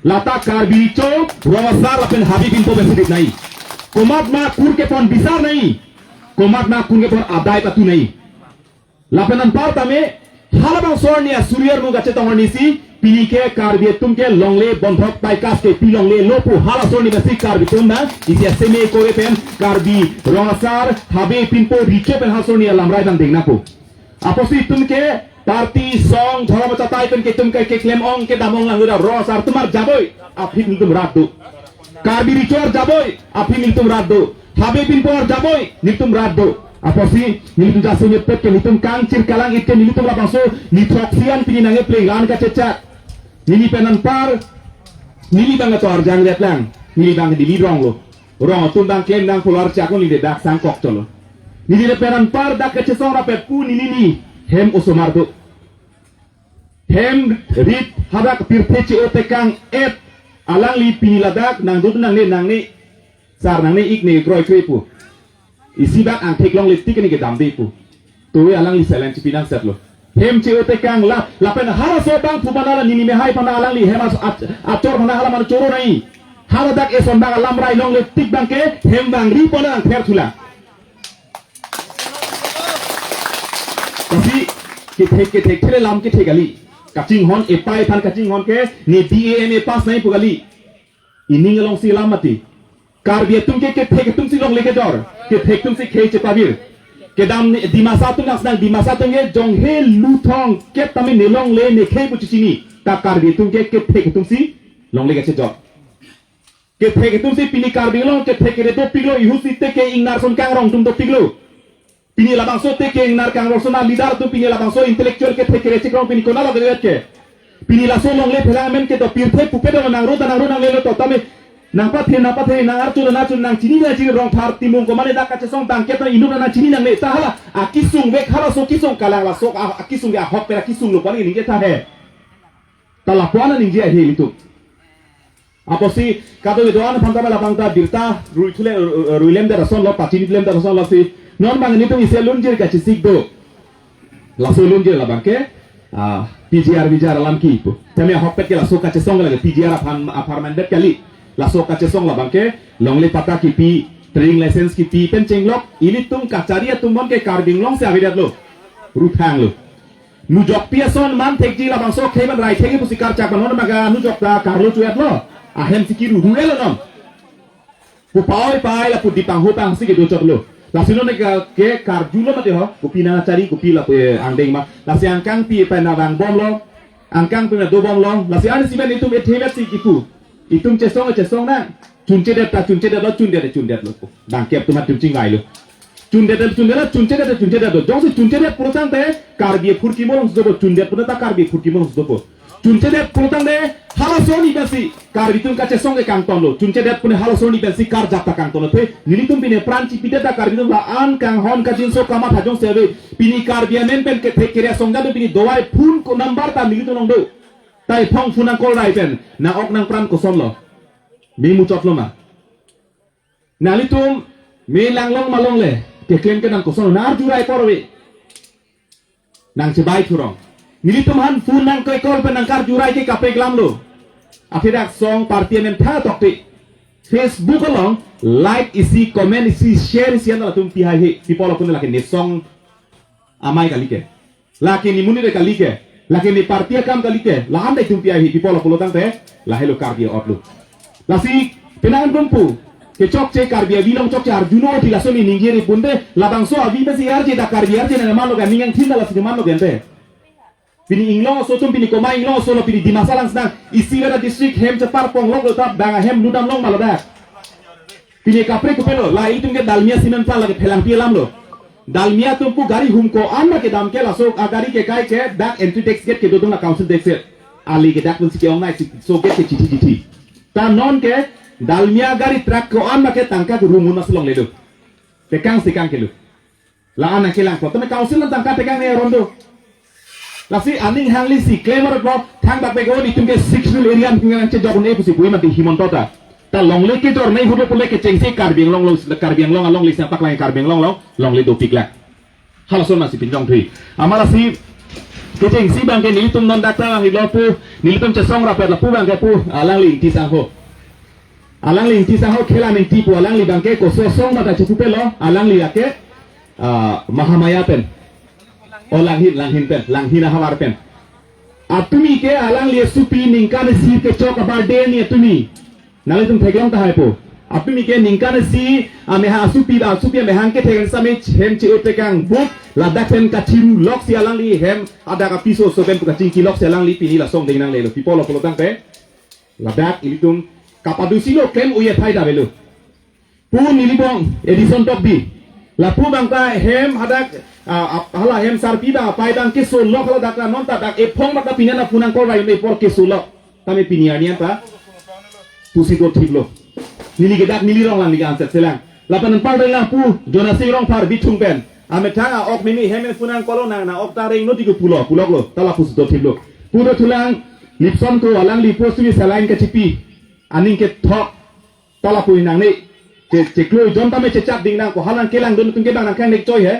Lata Karbi Richo, Rong Asar lapen Habe Pinpo pensi rip nai. Komatma kur kepon bisar nai. Komatma kur kepon adai patu nai. Lapen anpar tame, halabangso arni asuri armung kachetong arnisi, pini ke Karbi atum ke longle bondhok paikas ke pilonglelo pu halaso arni basi Karbi atum na, isi aseme kore pen, Karbi Rong Asar, Habe Pinpo Richo pen halaso arni alamrai abang deng nangpo. Apotsi itum ke, party, song, dhorom achatai pen ke itum ke keklem ong kedam ong lang uda Rong Asar atum arjapboi, aphi nelitum rat do. Karbi Richo arjapboi, aphi nelitum rat do. Habe Pinpo arjapboi, nelitum rat do. Apotsi, nelitum jasemet pet ke nelitum kangchir kalang-it ke nelitum labangso, nithroksi an pini nangkepleng lan kachechak. Neli pen anpar, neli abang kato arjang ret lang, neli abang neli rong lo. Rong atum abang klem nang pular chak lo neli dak sangkok cholo. Neli pen anpar dak kachesong rapet pu neli ni, hem osomar do. Hem rit hadak pirthe che-o tekang et alangli pini ladak nangdut nangne nangne sar nangne ik ne kroi kroi pu. Isi bak angthek longle tik ne kedam de pu. Tuwe alangli silent chipi nang setlo. Hem che-o tekang la lapen halaso abang pu mana la neli mehai pana alangli hem as-, ach-, achor mana hala manu choro nai. Haladak eson bak alamrai longle tik abang ke hem vangri pona angther thula. Lasi kethek kethek thele lam kethek kali. Kachinghon epai aphan kachinghon ke ne B A M A pass nai pu kali. Ining alongsi lam mati. Karbi atum ke kethek atumsi longle kejor. Kethek atumsi khei chepavir. Kedam ne Dimasa atum nang senang Dimasa atum ke jonghe luthong ket tame ne longle ne khei pu chechini. Ta Karbi atum ke kethek atumsi longle kechejor. Kethek atumsi pini Karbi Anglong kethek kere dopiklo, ihusi teke ingnar son kangrong atum dopiklo. Pini labangso tekeng nar kang rosona leader atum pini labangso intellectual kethe kere chikrong pini konatlo ke ke. Pini laso longle phelang amen ke do pirthe pupe do nangro ta nangro nanglelo to tame nangpathe nangpathe nang archu nang archu nangchini nangchini Rongphar Timung komane dak kachesong bangkep nang inut nangchini nangne ta hala akisung vek halaso kisung kalang laso a- akisung ke ahok pera kisung lo pani ningje ta he. Ta lapuan ningje he ilitum. Apotsi kadokave do-an aphan ta labang ta birta ruithule ruilem de rason lo pachini lem de rason lo si. Non bang nelitum isi lunjir kachesik do. Laso lunjir labang ke ah, P G R V G R alam kipu. Tame ahokpet ke laso kachesong lake P G R aphan apharman bet kali. Laso kachesong labang ke longle patta kipi, trading license kipi pen chenglok ilitum kachari atum mon ke Karbi Anglong si avedetlo. Ruthanglo. Nujokpi ason man thekji labangso khei man rai thekji pusi karchak panon maga nujok ta karlo chuetlo. Ahem si kiru ruelo non. Pu paoi pai lapu dipang hopang si kedo chotlo. Lasi non ke ke karjulo mate ho. Kopi nangchari kopi lapu eh, angdeng ma. Lasi angkangpi pai nabang bomlo. Angkangpi nado bomlo. Lasi ani siben itum ethe met si kipu. Itum chesong chesong nang. Chunchedet ta chunchedetlo chundet chundetlo. Bangkep atum atum chingvailo. Chundet chundet chunchedet chunchedet chunchedet do. Jongsi chunchedet pulotangte Karbi aphurkimo along si dopo chundet pulo ta Karbi aphurkimo along si dopo. Chunchedet pulotangte halaso arni pensi Karbi atum kachesong ke kangtonlo. Chunchedet pune halaso arni pensi karjap ta kangtonlo. The nelitum pine pran chipidet ta Karbi atum la-an kanghon kajinso kamatha jongsi ave. Pini Karbi amen pen kethe kere asong jadu pini dawai phone ko number ta nelitum along do. Tai phong phone nang call rai pen nang ok nang pran kosonlo. Me muchotlo ma. Nanglitum me langlong malongle keklem ke nang koson nang arju rai porve. Nang chebai thurong. Nelitum han phone nang koi call pen nang karju rai ke kaprek lamlo. Athe dak song party amen tha tokte. Facebook along like isi comment isi share isi an latum pihai he. People apun lake ne song amei kali ke. Lake ne monit kali ke. Lake ne party akam kali ke. La-an dai tum pihai he people apun lo tangte. Lahelo Karbi ot lo. Lasi penang tumpu. Kechokche Karbi avi along chokche arjuno thi laso ne ningje ri punte. Labangso avi pensi arje dak Karbi arje nang manlo ke ning angthin lasi manlo ke ante. Pini inglong aso atum pini koma inglong aso lo pini Dimasa lang senang. Isi veda district hem chepar ponglok lo ta bang ahem ludam long ma lo dak. Pini kaprek kopilo la itum ke Dalmia cement plant lake phelangpi alam lo. Dalmia atum pu gari hum ko-an ma kedam ke laso agari kekai ke dak entry tax gate kedo dong la council tax gate. Ali ke dak pensi ke-ong nai si so gate ke chithi chithi. Ta non ke Dalmia gari truck ko-an ma ke tangka ke rumun mas longledo. Tekang sekang kelo. La-an nangkelang po. Tame council nang tangka tekang ne aron do. Lasi aning hangli si claim arlo thangbak bego nelitum ke six mile area nang chejok ne pusi bui mati Himanta ta. Ta longle kejor nai hulo pule kechengsi Karbi Anglong lo Karbi Anglong alongle si paklang Karbi Anglong lo longle dopik la. Halason masi pinjong thui. Amat lasi kechengsi bang ke nelitum non dak ta hilo pu nelitum chesong rapet lapu bang ke pu alangli Ingti Sangho. Alangli Ingti Sangho khela ningti pu alangli bang ke koso song mata chepupelo alangli ake ah, Mahamaya pen. O Langhin, Langhin pen, Langhin ahavar pen. Atumi ke alangli asupi ningkan isi kechok abar de ni atumi. Nanglitum theklong tahai po. Atumi ke ningkan isi amehang asupi ba asupi amehang ke thek sami hem chi utekang buk ladak pen kachiru lok si alangli hem adak apiso so pen kachingki lok si alangli pini la song ding nanglelo. People apun lo tangte. Ladak ilitum kapadusi lo klem uye phai ta avelo. Pu neli bong Edison Tokbi. Lapu bang ta hem hadak ah, ap- hala hem sarpi bang apai bang keso lok hala dak non ta dak ephong bang ta pini na phone nang call rai me por keso lok. Tame pini arni ta pusi do thik lo. Neli ke dak neli rong lang neli ke anset selang. Lapen anpar dai lang pu Jonasing Rongphar Bithung pen. Amethang a-ok mimi hem phone nang call lo nang na ok ta reng no di ke pulo pulok lo. Ta lapusi do thik lo. Pu dothulang Lipson ko alangli post ni saline kachipi. Aning kethok. Ta lapu inang ni. Che, chekloi jon tame chechat ding nang ko halang kelang dun tum ke bang nang kang nek choi he.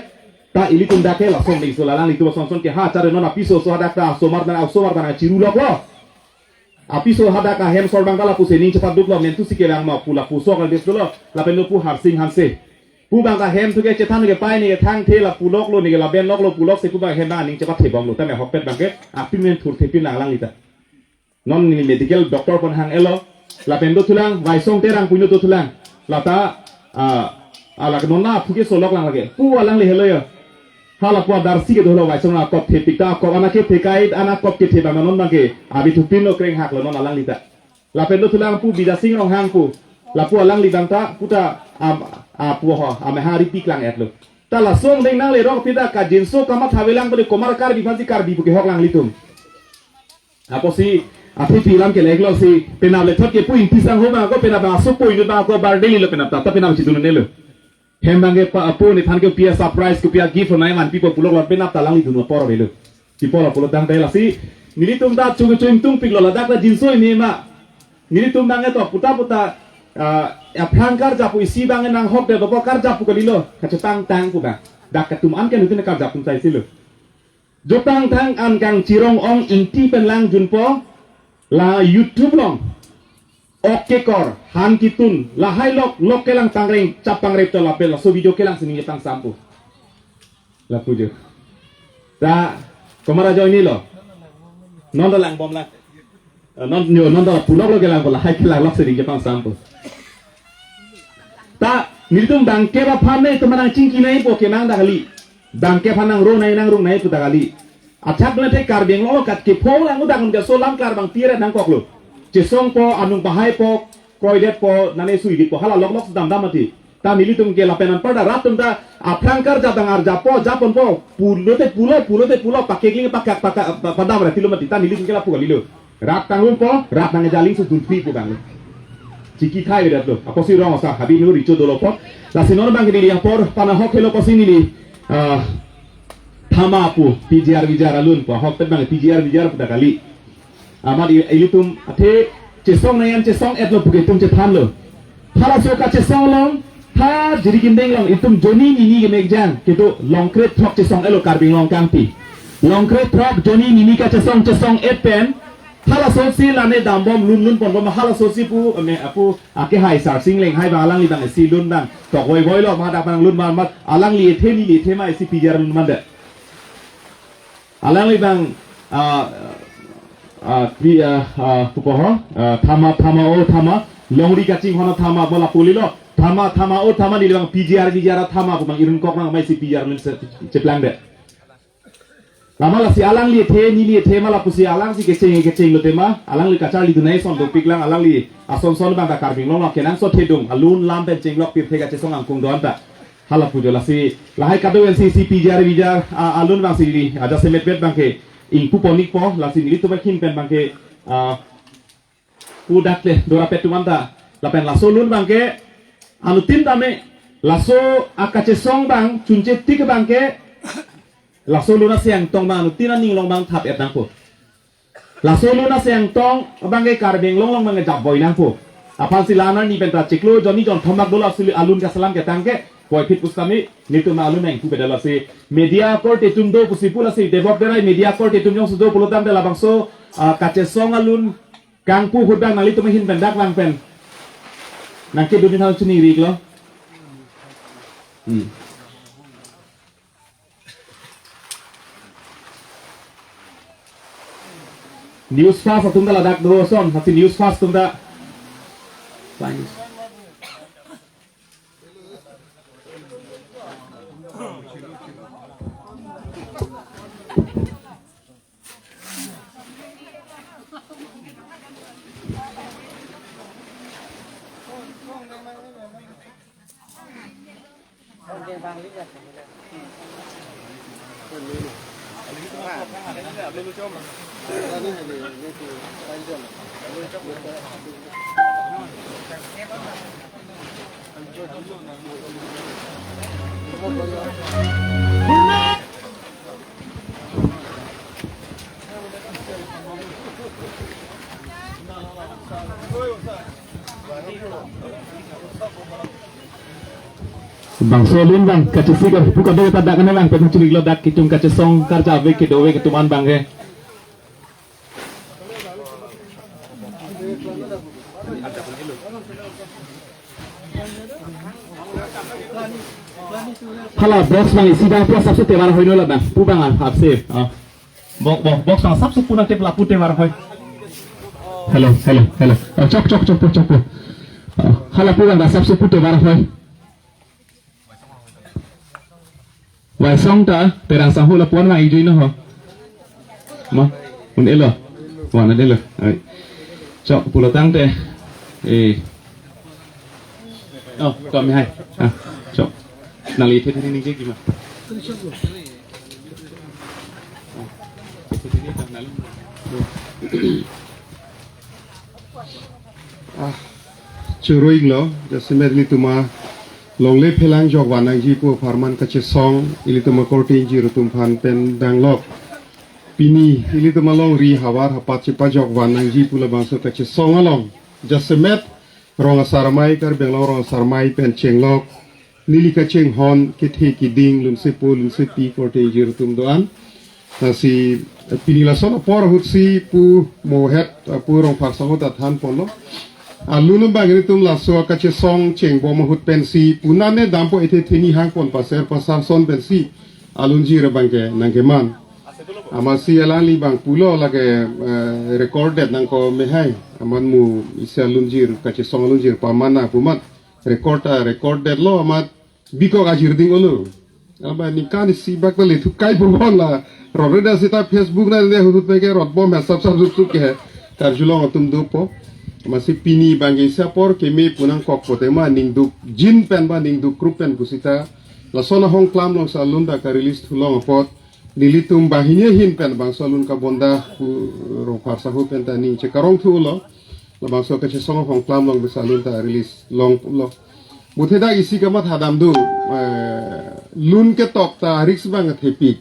Ta ilitum dak ke la song ding so la alanglitum son son ke ha chare non apiso so hadak ta so mar dan so mar dan chiru lok lo. Apiso hadak ahem sor bang ta lapusi ning chepat duk lo mentu si kelang ma pu lapu sok la des lo. Lapen lo pu Harsing Hanse. Pu bang ta hem thu ke chethan ke pai ni ke thang the lapu lok lo ni ke laben lok lo pu lok si pu bang hem bang ning chepat thebong lo tame ahokpet bang ke apin men thur thepin lang alangli ta. Non ni medical doctor pon hang elo. Lapen dothulang Waisong Terang puno dothulang. Lata ah, alak non na phuke solok lang lake. Pu alangli helo ya. Hala pu adarsi ke dolo Waisong na kop thepik ta kop anak ke thekai anak kop kethe bang non bang ke abi thupin lo kreng hak lo non alangli ta. Lapen dothulang pu Bidasing Ronghang pu. Lapu alangli bang ta pu ta am apu ho amehari piklang et lo. Laso angdeng nanglerok pita kajinso kamatha avelang pade komat Karbi aphansi Karbi pu kehok lang ilitum. Apotsi athe pi alam kelek lo si penap lethot kepu Ingti Sangho abang ako penap abang aso po inut abang ako birthday lo penap ta, ta penap chidun-un-elo. Hem abangke pa apo ne than ke pia surprise ke pia gift nai man pipo pulok lo penap ta alangli dun apor avelo. Pipo lo pulo tangte lasi nelitum ta chu chu ingtungpik lo ladak ta jinso ini ma. Nelitum abangke to puta puta, ah, aphrang karjap pu isi abangke nanghok de dopo karjap pu kalilo. Kachetang tang pu abang. Dak ketum an ke nutin karjap pu sai silo. Jutang thang an kangchirong ong Ingti pen lang junpo la YouTube along. Ok kekor, han kitun, lahai lok, lok kelang pangreng, chap pangrep to lapen laso video kelang sining tang sampo. Lapu jo. Ta, komat ajoine lo. Non ta lang bom lang. Eh, non, nyo, non ta pulok lo kelang ko lahai kelang lok sining tang sampo. Ta, nelitum abangke aphan ne, teman nangchingki nai po kemang dak kali. Abangke aphan nangro nai nangrung nai pu dak kali. Athak nate Karbi Anglong lo kat kepho lang udak un ke so lam klar abang tiret nangkoklo. Chesongpo, anung pahaipo, kroidetpo, nane suidetpo, hala lok lok damdam mati. Ta nelitum ke lapen anparta rat atum ta aphrang karjap abang arjappo, japponpo, pulote pulo, pulote pulo, pakekling pakak pakak pa- padam rat tilo mati, ta nelitum ke lapu kalilo. Rat tangungpo, rat nang jaling su dunpi pu abang. Chiki khai vedat lo. Apotsi rong asa habi nu richo dolo po. Lasi non abangke neli apor, panahok helo apotsi neli, ah, thama pu, P G R V G R alun pu, ahokpet abang P G R V G R pu dak kali. Amat i- ilitum athe chesong nai an chesong-et lo pu ke itum chethan lo. Halaso kachesong along, ha jiri kindeng along, itum joni nini kemekjang, kedo longkret throk chesong-et lo Karbi Anglong kangpi. Longkret throk joni nini kachesong chesong-et pen, halaso si lane dambom lun lun ponbom halaso si pu, me, apu, ake hai Sarsing Lenghai abang alangli abang si lun abang. Tok voi voi lo, ma dak abang lun ma, ma, alangli ethe neli ethe ma isi P G R lun manda. Alangli abang, ah, ah, pi, ah, ah, pupo ho, ah, thama, thama, o thama, longri kachinghon athama, bola pulilo, thama, thama, o thama, neli abang P G R, P G R athama, pu abang irun kok nang, ma isi P G R lun se, cheplang de. Lama lasi alangli ethe, neli ethe ma lapusi alangsi kecheng, kecheng lo tema, alangli kacharli dunai ason dopik lang, alangli ason son abang ta Karbi Anglong lo kenangsot thedung, alun lam pen chenglok pirthe kachesong angkung do-an ta. Hala pu jo lasi lahai kado N C C P G R V G R, ah, alun abang si neli, ah, jasemet bet abangke ingpu ponik po, lasi nelitum ahin pen abangke, ah, pu dak le, dora pet atum anta, lapen laso lun abangke, anuttin tame, laso akachesong abang, chunche tik abangke, laso lun aseng tong abang, anuttin aning along abang thap-et nangpo. Laso lun aseng tong abangke Karbi Anglong along abangke jap boi nangpo. Aphansi la-an arni pen ta chiklo jonni jon thom bak dolo asuli alun kaselam ketang ke, puvoiphit pusitame, nelitum alun nang pu bedal asi. Media korte atum do pusi pu lasi, debok derai media korte atum jongsi do pulo tangte labangso, ah, kachesong alun kangpu ahut abang nanglitum ahin pen dak lang pen. Nangkedun ni thal chini rik lo. Hmm. News Fast atum ta ladak do ason, hasi News Fast atum ta. Bangso alun abang kachesik pu kado ta dak ne lang pen chini lo dak kitung kachesong karja ave kedo ave ketuman abangke. Hala box abang isi abang pu asapso tevar hoi lo labang. Pu abang apse. Ah. Box, box, box abang asapso pu nangtep lapu tevar hoi. Hello, hello, hello. Ah, chok, chok, chok, chok, chok. Ah, hala pu abang asapso pu tevar hoi. Waisong ta Terang Sangho lapu-an vang-ik jui no ho. Ma, un-elo. Wan un-elo. Ai. Chok pulo tangte. Eh. Oh, kami hai. Ah, chok. Nangli the the ningje kima. Ah, choro-iklo, jasemet ilitum alongle phelang jokvan nangji pu apharman kachesong, ilitum akorte ingjir atum aphan pen danglok. Pini ilitum alongri havar hapat chepajokvan nangji pu labangso kachesong along, jasemet rong asarmai, Karbi Anglong rong asarmai pen chenglok, neli kachinghon kethe kiding lunsepo lunsepi korte ingjir atum do-an. Lasi pini lason apor ahutsi pu mohet, pu Rongphar saho ta thanponlo. Alun abang ilitum laso kachesong chengbom ahut pensi pu nane dampo, ethe theni hangpon, paser pasar son pensi alunjir abangke nangkeman. Amatsi alangli abang pulo lake, eh, recorded nangkok mehai. Amat mu isi alunjir, kachesong alunjir pamana pu amat record ta recorded lo, amat bikok ajir ding olo. Amat ningkan isi bak ta lethukai bomla. Roreda sita Facebook nane ahut ahut penke rotbom he, sap sap sup sup ke. Karjulong atum dopo. Amatsi pini abangke isi apor keme pu nangkok pote ma ningduk jin pen ba ningduk krup pen pusita lason ahongklam alongsi alun ta ka-release thulong apot, nelitum banghini ahin pen bangso alun kabonda pu Rongphar saho pen ta ning chekarong thulo. Labangso kachesong ahongklam along bangso alun ta release longlo. Muthe dak isi kamatha dam do, eh, lun ketok ta risk abang thepik.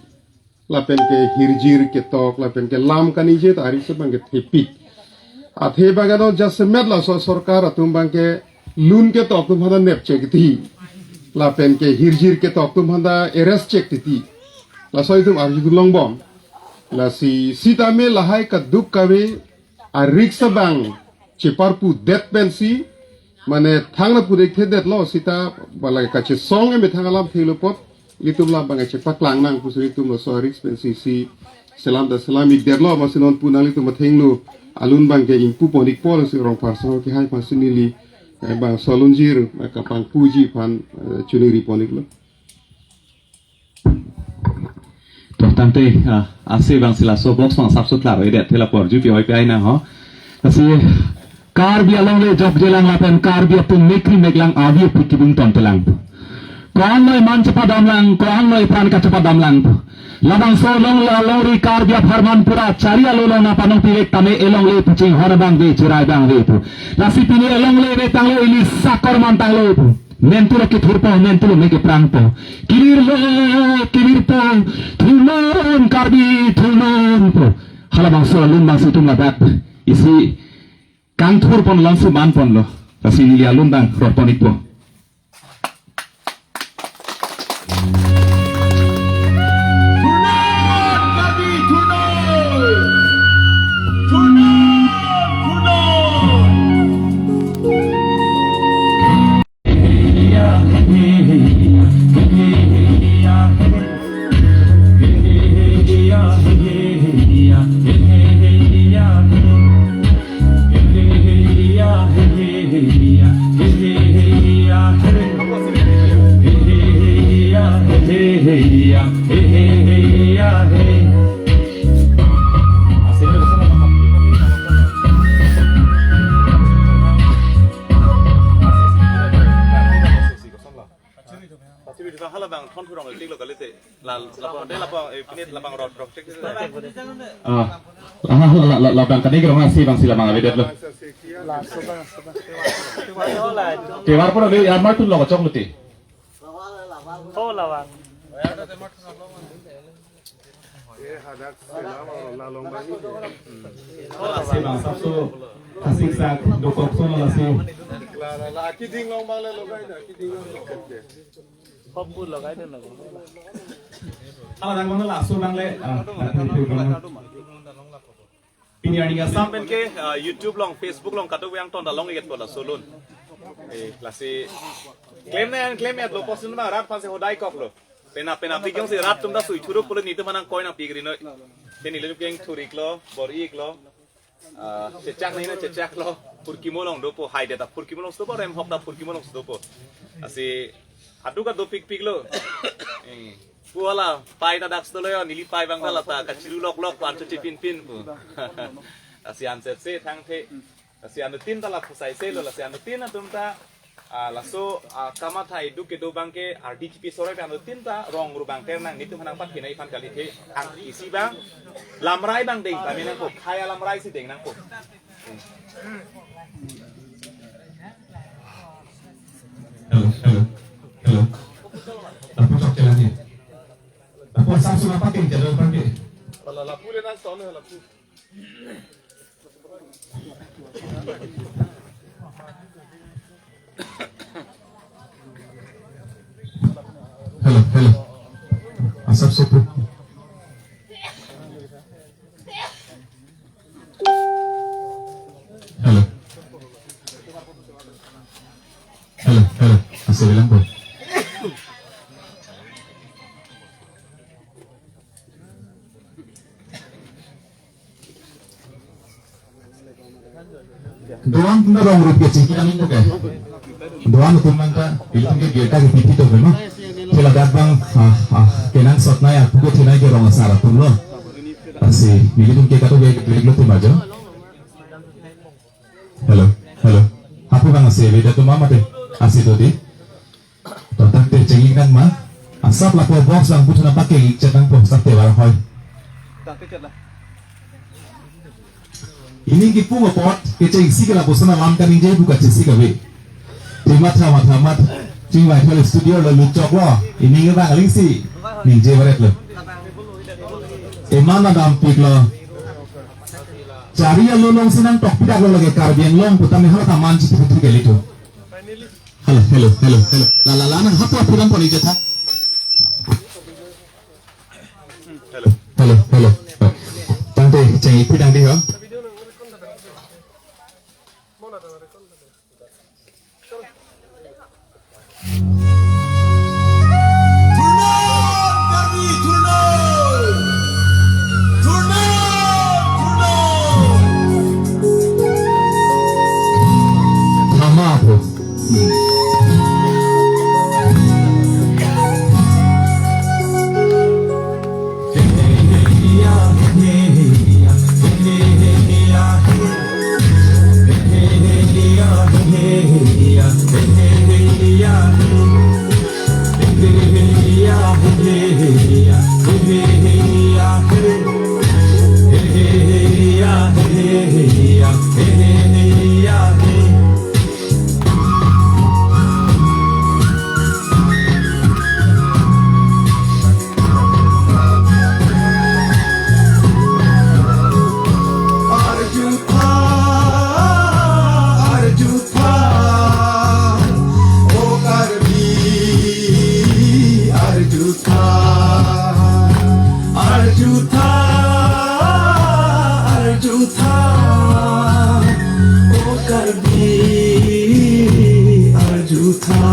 Lapen ke hirjir ketok, lapen ke lam kaningje ta risk abang thepik. Athe baganon jasemet laso sorkar atum abangke lun ketok atum aphanta nep chek titi. Lapen ke hirjir ketok atum aphanta arrest chek titi. Laso itum arju longbom. Lasi sitame lahai kaduk kave a-risk abang cheparpu det pensi, mane thang lapu-ik thedetlo, sita bala kachesong emethang alam thelo apot, ilitum lam abang chepaklang nang pusi ilitum laso a-risk pensi si selam ta selam-ikdetlo, amatsi non pu nanglitum athengno alun abangke ingpu pon-ikpo, lasi Rongphar saho kehai aphansi neli, eh, bangso alunjir, eh, kapangpuji aphan, eh, chuningri pon-iklo. To tangte, ah, ase bangsi laso box abang sapso klar-edet, thela apor jupi oi pi ai nang ho. Lasi Karbi alongle jokjelang lapen Karbi atum mekri meklang avi aphi kibung tontelang. Ko-an noi man chepadamlang, ko-an noi pran kachepadamlang. Labangso alongle alongri Karbi apharman pura chari alo along nangpanong pivek tame elongle pu chinghon abang ave, chirai abang ave pu. Lasi pini elongle ave tanglo, ili sakor man tanglo pu. Mentulo kethurpo, mentulo me keprangpo. Kevirlo, kevirpo, thurnon Karbi, thurnon po. Halabangso alun abangsi itum ladak isi kangthur pon alongsi man ponlo. Lasi neli alun abang rot pon-ikpo. Hala abang thon thurong tik lo kalite. La, lapang, de lapang, eh, pinit lapang rot, rot, cek, cek. Ah, la, la, la, la, labang kani kerong asi abangsi labang avedetlo. Kewar pon le, amar tun lo kachok luti. Oh, labang. Lasi bang sapso kasik sak dokok sono lasi. Hop bu logai dun logai. Ala dang mana laso dang le. Ah, dang le dang. Pini arni asam pen ke, ah, YouTube along, Facebook along kadokave angton ta long-ikpo laso alun. Eh, lasi claim na claim-etlo, post na rat aphansi hodai koklo. Pena pena pi jongsi rat atum ta sui thuruk pulo, netum aphan nangkoi nangpikri noi. Ke neli keng thur-iklo, bor-iklo. Ah, chechak nangji na chechaklo. Phurkimo along dopo, haidet ta phurkimo alongsi dopo, remhok ta phurkimo alongsi dopo. Lasi aduk aduk pikpiklo. Eh, pu hala pai ta dak sitolo yo, neli pai abang ta lata kachiru loklok, pu anchot chepinpin pu. Lasi ansetse thangthe. Lasi anuttin ta lapu saiselo, lasi anuttin atum ta Ah, laso, ah, kamatha iduk kedo abangke R D G P soroi pen anuttin ta rong ru abang ter nang, netum aphan nangpathenei aphan kali, te ang isi abang lamrai abang deng tame nangpo, khei alamrai si deng nangpo. Hello, hello, hello. Lapu chok chelang he. Lapu asap sula pakai jalan pakai. Lapu le na son lapu. Hello, hello. Asap sopo. Hello. Hello, hello. Asap bilang po. Doan tunda rong rup kecil kita minta ke. Doan utum nangta, ilitum ke geta ke pipi to beno. Sila dak abang, ah, ah, kenangsot naya, puke thenei ke rong asar atum lo. Asi, ilitum ke katu ke gek lo tum ajo. Hello, hello. Hapu abang asi, beda tum mama te. Asi to di. To tangte chengik nang ma. Asap lapu box lang puthuna pakai chet nangpo, asap te bar hoi. Tangte chet la. Ining kipung apot kechengsi ke lapuson alam kaningje buka chisi kave. Te matha matha mat. Chingvai thal studio lo luchok lo. Ining abang alingsi ningje baret lo. Eman adam pik lo. Chari along si nangtok pidak lo lage Karbi Anglong pu tame hala ta man chithu thu ke litu. Hello, hello, hello, hello. La, la, la, nang hapu hapu nang poni jatha. Hello, hello. Tangte chengik pi tangte ho. Thama aphu. Arju tha, arju tha, o Karbi, arju tha, arju tha, arju tha, o Karbi, arju tha.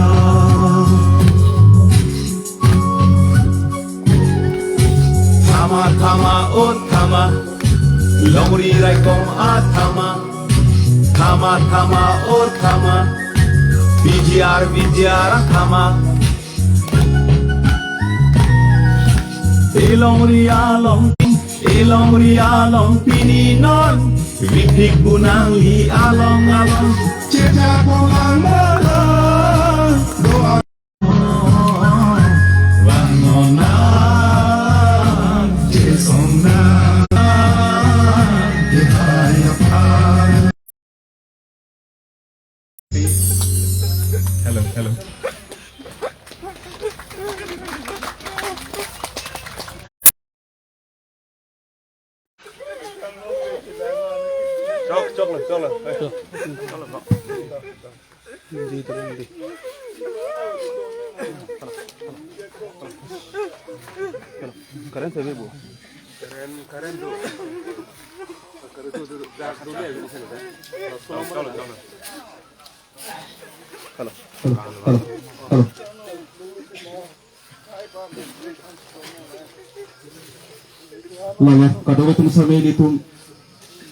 Thama, thama, o thama, longri raikom athama. Thama, thama, o thama, P G R, P G R athama. Elongri along, elongri along pini non, ripik bunangli along along. Cheta pulang malang, doa. Hello, hello. Chok, chok lo, chok lo. Chok lo, chok lo. Hindi, hindi. Current sabi bu? Current, current do. Current do, do, do, do, do. Chok lo, chok lo. Hello. Hello, hello, hello. Lala, kadokave atum same ilitum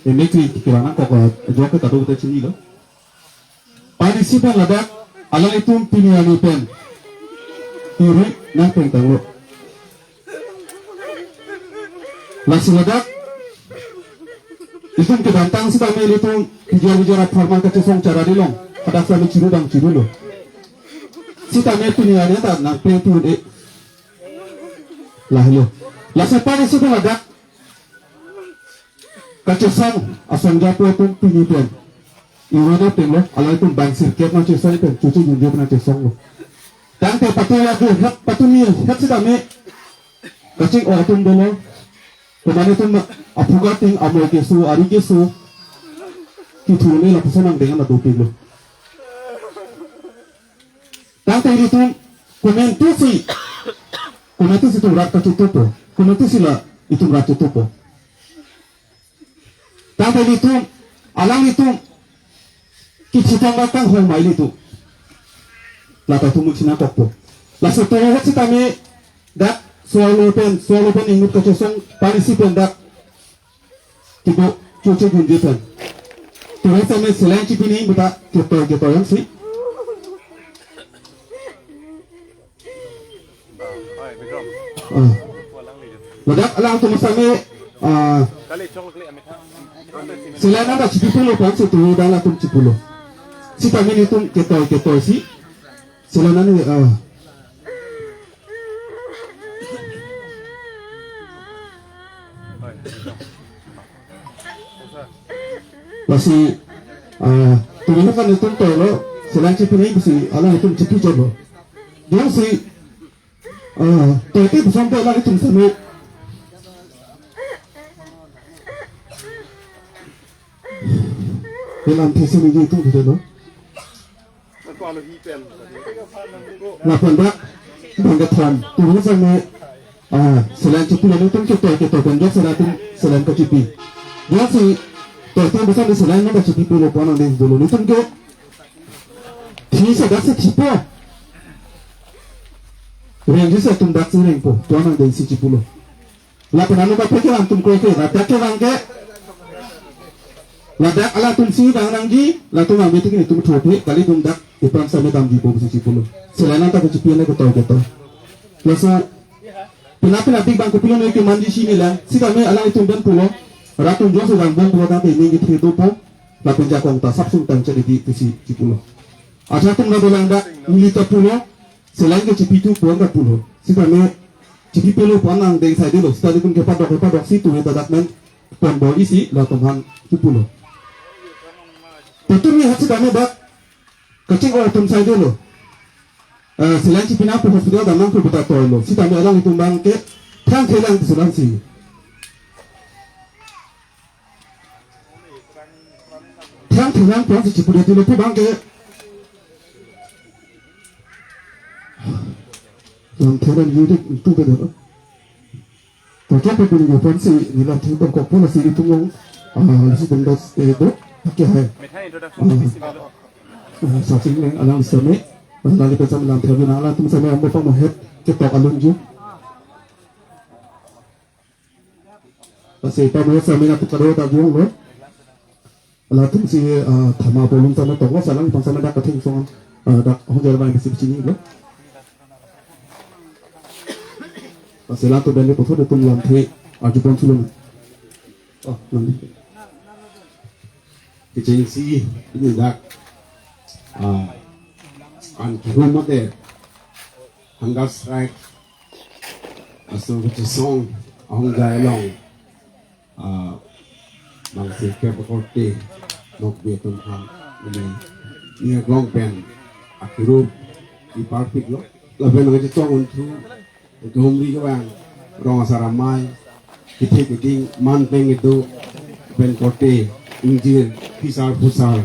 emekri kelang nangkok, ajok ke kadokave ta chinilo. Padi sipan ladak, alanglitum pini arni pen turi nangpeng tanglo. Lasi ladak, itum kedamtang sitame ilitum P G R P G R apharman kachesong chara dilong. Dak sami chiru dam chiru lo. Sitame pini ane ta nang pe tu de. Lahelo. Laso pari sudah ada. Kachesong asong japo pun pini pen. Iwena pen lo, alai pun bang sirkep na chesong pen, cucu junjung na chesong lo. Tangte patu lagu, het patu ni, het sitame. Kaching-ong atum dolo. Pemane atum aphuga ting amoi keso, ari keso. Kithuruni lapuson angdeng ana dopik lo. Tangte ilitum komantusi, komantusi itum rat kachitupo, komantusi la itum rat chitupo. Tangte ilitum, alanglitum, kichitang batang hong mai ilitum. Lata tumuk sina kokpo. Laso toro hot sitame dak swallow pen, swallow pen inut kachesong parisi pen dak. Tibo, cucu gunji pen. Toro sitame selang chipini buta keto keto yang si. Ah. Ladak alangtum sitame, ah, selang nang chipi pulo pen si toro dang atum chipulo. Sitame ilitum keto keto si. Selang nang, ah. Lasi, ah, tumi kan itum tolo, selang chipini si, alangtum chipi jolo. Jongsi, ah, tete pusam to alangtum sami. Ilam thesi ni itum dolo. Lapen dak, bang kethom, tumi sitame, ah, selang chipi lo, itum keto keto pen jok selang itum selang kachipi. Jok si, to itum bisa ni selang nang kachipi pulo pon angdeng dolo itum ke. Thi sa dak si chipo. Reng si itum dak si rengpo, pon angdeng si chipulo. Lapen anu kaprek ke alanglitum kroikre, ladak ke bang ke. Ladak alangtum si bang nangji, latum bang meeting itum thothe, kali itum dak ipran same damji po si chipulo. Selang nang ta kachipi ane keto keto. Laso, pina pina big bang kopilo ne kemanji si nila, sitame alanglitum pen pulo, rat atum jongsi bang bon pulo tangte ning kethe dopo, lapen jakong ta sapsung tang chedi di si chipulo. Acha atum na dolang dak, neli ta pulo, selang ke chipi tu pon ta pulo. Sitame, chipi pulo pon angdeng saidelo. Sitame kun kepadok kepadok si tu heta dak men pon bol isi latum han chipulo. Patu ni hat sitame dak kaching-ong atum saidelo. Eh, selang chipi nangpo hospital dam nangpo puta toilo. Sitame alanglitum bang ke thang thelang selang si. Thang thelang pon si chipude tilo pu bang ke. Lamthe ran yuri tu ke dolo. Toke pe pini pon si neli lamthe pon kokpo lasi itum long. Ah, lasi itum das, eh, do. Oke hai. Ah, ah, sa chingling alang sitame. Lali pen sitame lamthe nang alangtum sitame amo pamo het ketok alunji. Lasi pamo sitame nangtum kadokave ta jonglo. Latum si, ah, thama bolung sitame toklo, selang pang sitame dak kathing song, ah, dak hong jal bai bisi bisi ni lo. Lasi latum beli puthot itum lamthe arju pon sulung. Oh, nanti. Kechengsi ini dak, ah, an kirum mate hunger strike aso kachesong ahong jai long. Ah, bang sirkep korte nokbe atum aphan ini, ini aklong pen akirup iparpik lo. Lapen nangchetong unthu, unthu humri kevang, rong asar amei, kethe keding, man peng kedo, pen korte ingjir, phisar phusar,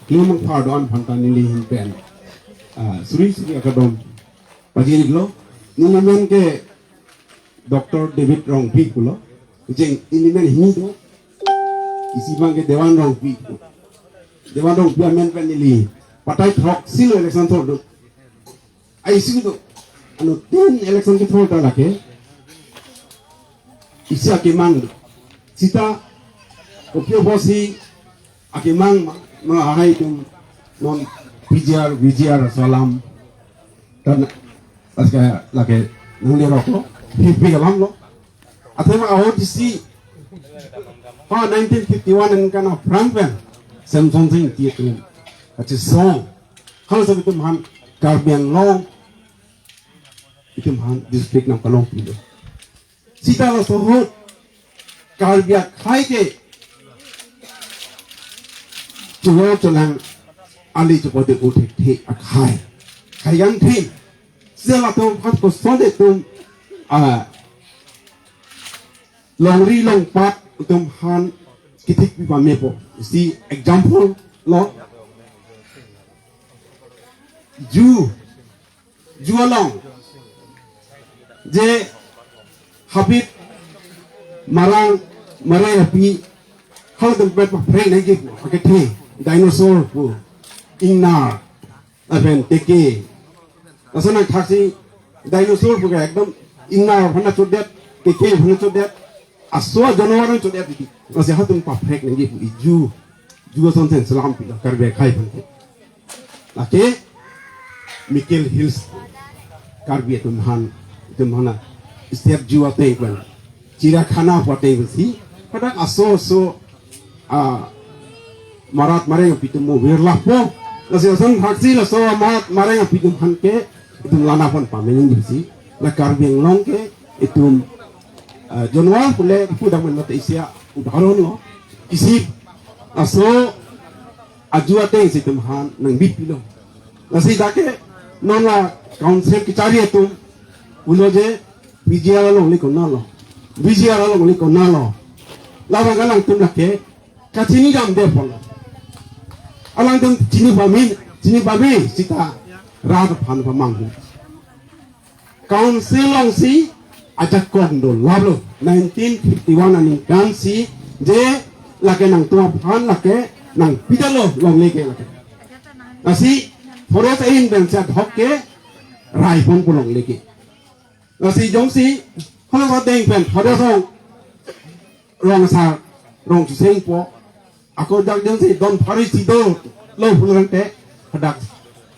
klemang phar do-an aphan ta neli ahin pen, ah, suri suri akadom pajir iklo. Neli amen ke Doctor David Rongpi pulo. Kecheng neli amen hini do. Isi bang ke Dewan Rongpi. Dewan Rongpi amen pen neli patai throksi lo election thor do. Ai isi do. Anuttin election kethor ta lake isi akemang do. Sita kopio bosi akemang ma, ma ahai atum non P G R, V G R aso alam. Tan aska lake nangli roklo, hipi alam lo. Athema ahut isi, ha nineteen fifty-one aningkan aphrang pen Semsonsing Ingti atum kachesong. Halaso atum aphan Karbi Anglong itum aphan district nangpalongpilo. Sita laso ahut Karbi akhai ke cholo cholang ali chepode uthekthe akhai. Khai yang thim. Sita latum aphan kosonde itum, ah, longri longpat itum aphan kithik pi pamepo. Si example lo. Ju, ju along je habit marang marai api halatum aphan paprek nangji pu, akethe, dinosaur pu, ingnar, lapen teke. Lason nangthaksi dinosaur pu ke ekdom ingnar aphan chodet, teke aphan chodet, aso ajanwar aphan chodet titi. Lasi halatum paprek nangji pu, i ju, ju ason sen selam pilo Karbi akhai aphan ke. Lake Mikir Hills Karbi atum aphan, itum aphan state ju ateng pen, Chiriakhana pu ateng pen si, hadak aso aso, ah, marat mareng api atum mo virlapo. Lasi ason thaksi laso marat mareng api atum aphan ke itum lana aphan pame nangji pusi. La Karbi Anglong ke itum, ah, janwar pule ipu dang men mata isi audahoron lo. Isi aso aju ateng si itum aphan nangbipilo. Lasi dak ke non la council kachari atum pulo je P G R alongle konatlo, V G R alongle konatlo. Labang alangtum lake kachini damde pulo. Alangtum chini pame, chini pame sita rat aphan pamanghu. Council alongsi ajakong dolaplo. Nineteen fifty-one aningkan si je lake nangtum aphan lake nangpidetlo longle ke lake. Lasi forest ahin pen si adhok ke rai ponpo longle ke. Lasi jongsi halaso ateng pen forest along rong asar rong chusengpo, ako dak jongsi don phari si dolo pulo tangte hadak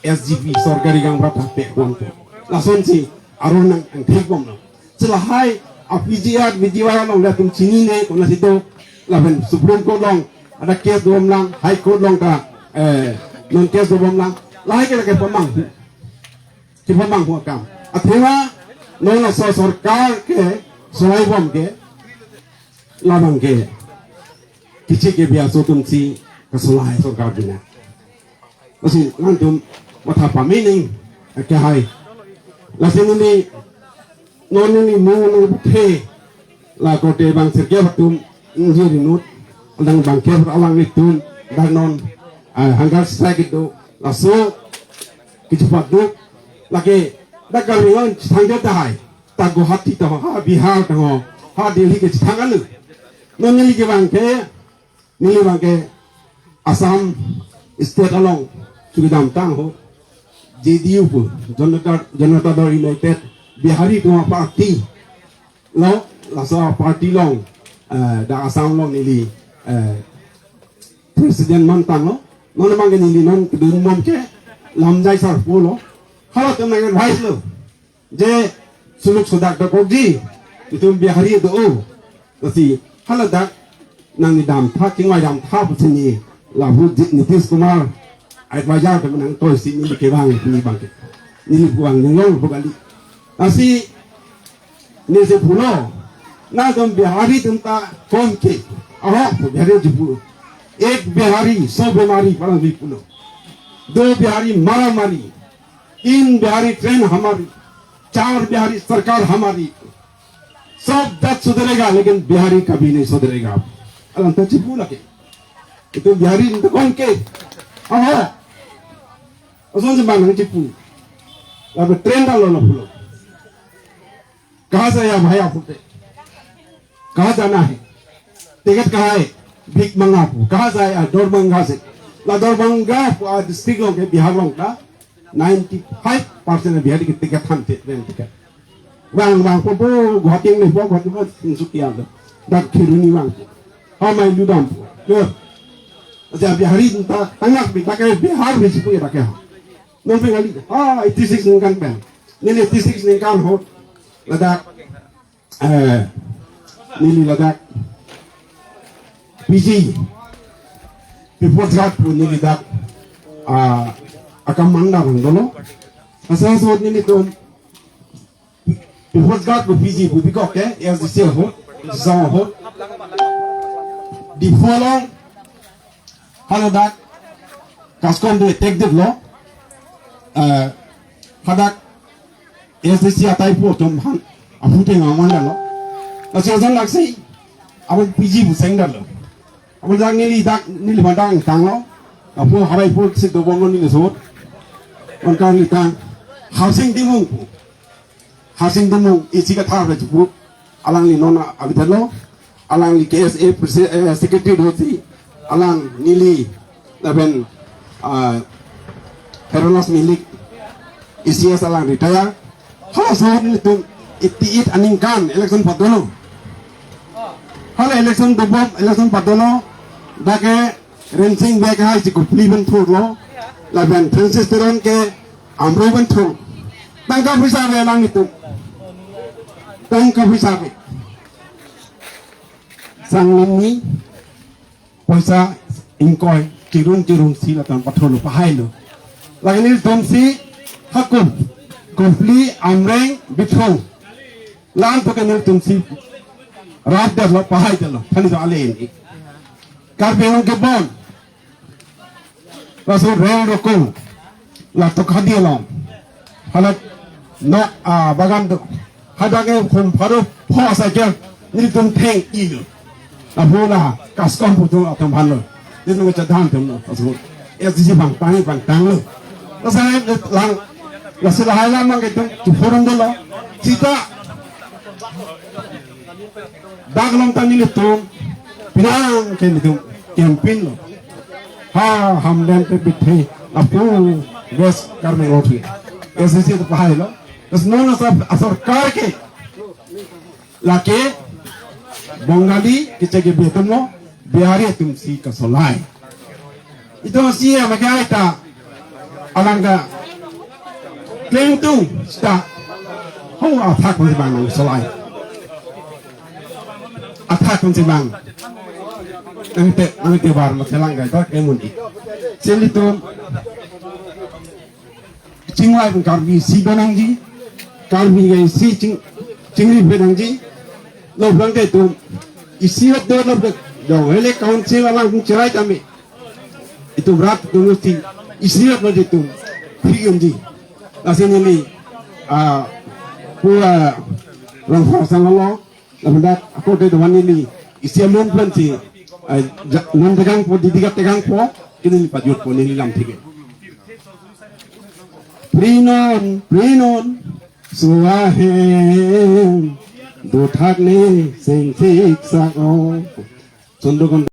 S G B sorkari gaonbura ta pe ponpo. Lasonsi aron nang angthek bomlo. Si lahai a P G R, V G R along latum chinine konatsi do, lapen Supreme Court along ada case dobom lang, High Court along ta, eh, non case dobom lang, lahai ke lake pamang, kepamanghu akam. Athema non laso sorkar ke solai bom ke labang ke kichi ke biaso atumsi kasolai sorkar bina. Lasi nangtum matha pame nangji akehai. Lasi neli non neli mo nangputhe la korte bang sirkep atum ingjir inut, adang bangkep alanglitum dak non, ah, hunger strike do, laso kechepaduk lake dak Karbi Anglong chethangdet tahai, ta Guwahati ta ho, ha Bihar ta ho, ha Delhi ke chethang anu. Non neli ke bang ke, neli bang ke Assam State along chukidamtang ho, J D U pu, Janata, Janata Dal United, Bihari atum aparty lo, laso aparty along, eh, dak Assam along neli, eh, president mantanglo. Non bang ke neli non kedun bom ke lamjai sarpo lo. Halatum nang advice lo je suluk sodak dokokji, itum Bihari do-o. Lasi haladak nangli damtha, kingvai damtha pusi neli lapu ji Nitish Kumar advisor ke nangtoisi neli kevang, neli bang ke, neli puang ninglong pu kali. Lasi neli si pulo, nangtum Bihari atum ta kom ke, aho pu Bihari atum pulo. Ek Bihari, so bimari, parang si pulo. Do Bihari, mara mari. तीन बिहारी ट्रेन हमारी, चार बिहारी सरकार हमारी, सब जट सुधरेगा लेकिन बिहारी कभी नहीं सुधरेगा। Alang ta chipu lake. Itum Bihari atum ta kom ke. Aha. Asonsi bang nangchipu. Lapen train ta lo lapulo. कहाँ से आया भाई आप लोग? कहाँ जाना है? टिकट कहाँ है? भीख मंगा pu. कहाँ से आया? दरभंगा से. La Darbhanga pu a district along ke Bihar along ta ninety five percent Bihari ke ticket than the train ticket. Vang vangpo, po Guwahati nangpo, Guwahati po Tinsukia lo. Dak Kheroni vangpo. Ha Mailu dampo. Ke. Aja Bihari ta tangak bi, dak ke Bihar bi chipu ya dak ke. Non pen kali, ah, eighty six ningkan pen. Neli eighty six ningkan ahut ladak, eh, neli ladak P G, People's Guard pu neli dak ah, akam mandar dolo. Asa sot nelitum People's Guard ko P G pu bikok ke A S D C ahut, Sisang ahut. Diphu along, haladak, CASCOM do attack detlo. Eh, hadak A S D C atai pu atum aphan, aphu te ngangman detlo. Lasi ason laksi, abang P G pu seng detlo. Abang dak neli dak, neli bandang tanglo. Aphu harai pu si dobom lo neli sot. Angkang neli tang, Harsing Timung pu. Harsing Timung isi kathar le chupu. Alangli non avidetlo. Alangli K S A presi-, eh, secretary dosi. Alang neli lapen, ah, Herolas Milik, E C S alang retire. Hala sot nelitum eighty-eight aningkan election padolo. Hala election dobom, election padolo. Dak ke Rensing Bey hai si Kopili pen thurlo. Lapen Francis Teron ke Amroi pen thur. Tangka poisa ave alanglitum. Tangka poisa ave. Sanglimni poisa ingkoi kirung kirung si latum pathurlo, pahailo. Lake nelitum si hakum, Kopili, Amreng, Bithung, la-an pu ke nelitum si rap detlo, pahai detlo, thani jo ale ini. Karbi Anglong kebon, laso rel rokong, la Tokhadi along, hadak nok, ah, bagan do, hadak ke khum pharo pho asai ke nelitum theng-ilo. Aphu la CASCOM pu atum aphan lo. Nelitum chadam atum lo. Laso S D C bang tang bang tanglo. Lasi lang, lasi lahai lam mang ke itum chuphorum dolo. Sita dak along ta nelitum pinang ke nelitum campaign lo. Ha Hamren pe bithe apu West Karbi Anglong thu. S D C ta pahailo. Terus non asar, asar kar ke lake Bengali kechak ke Bihari atum lo, Bihari atum si kasolai. Itum si ya makai ta alang ka klem tung sta. Ho athak pun si bang nangsolai. Athak pun si bang. Nangte, nangte bar makelang ka dak emun i. Si nelitum chingvai pen Karbi si benangji, Karbi ke si ching, chingri benangji. Lo bang ke itum isi rap do lo bang, dong hele council alang pun cherai tame. Itum rat itum si isi rap lo itum free unji. Lasi neli, ah, pura lang phasang lo. Lapen dak ako de doan neli isi amun pen si, eh, ja-, non tegang po, didi ka tegang po, kini neli pajut po neli lam thik ke. Phri non, phri non, su ahem, dothak ne, seng thik sak o. Chundukon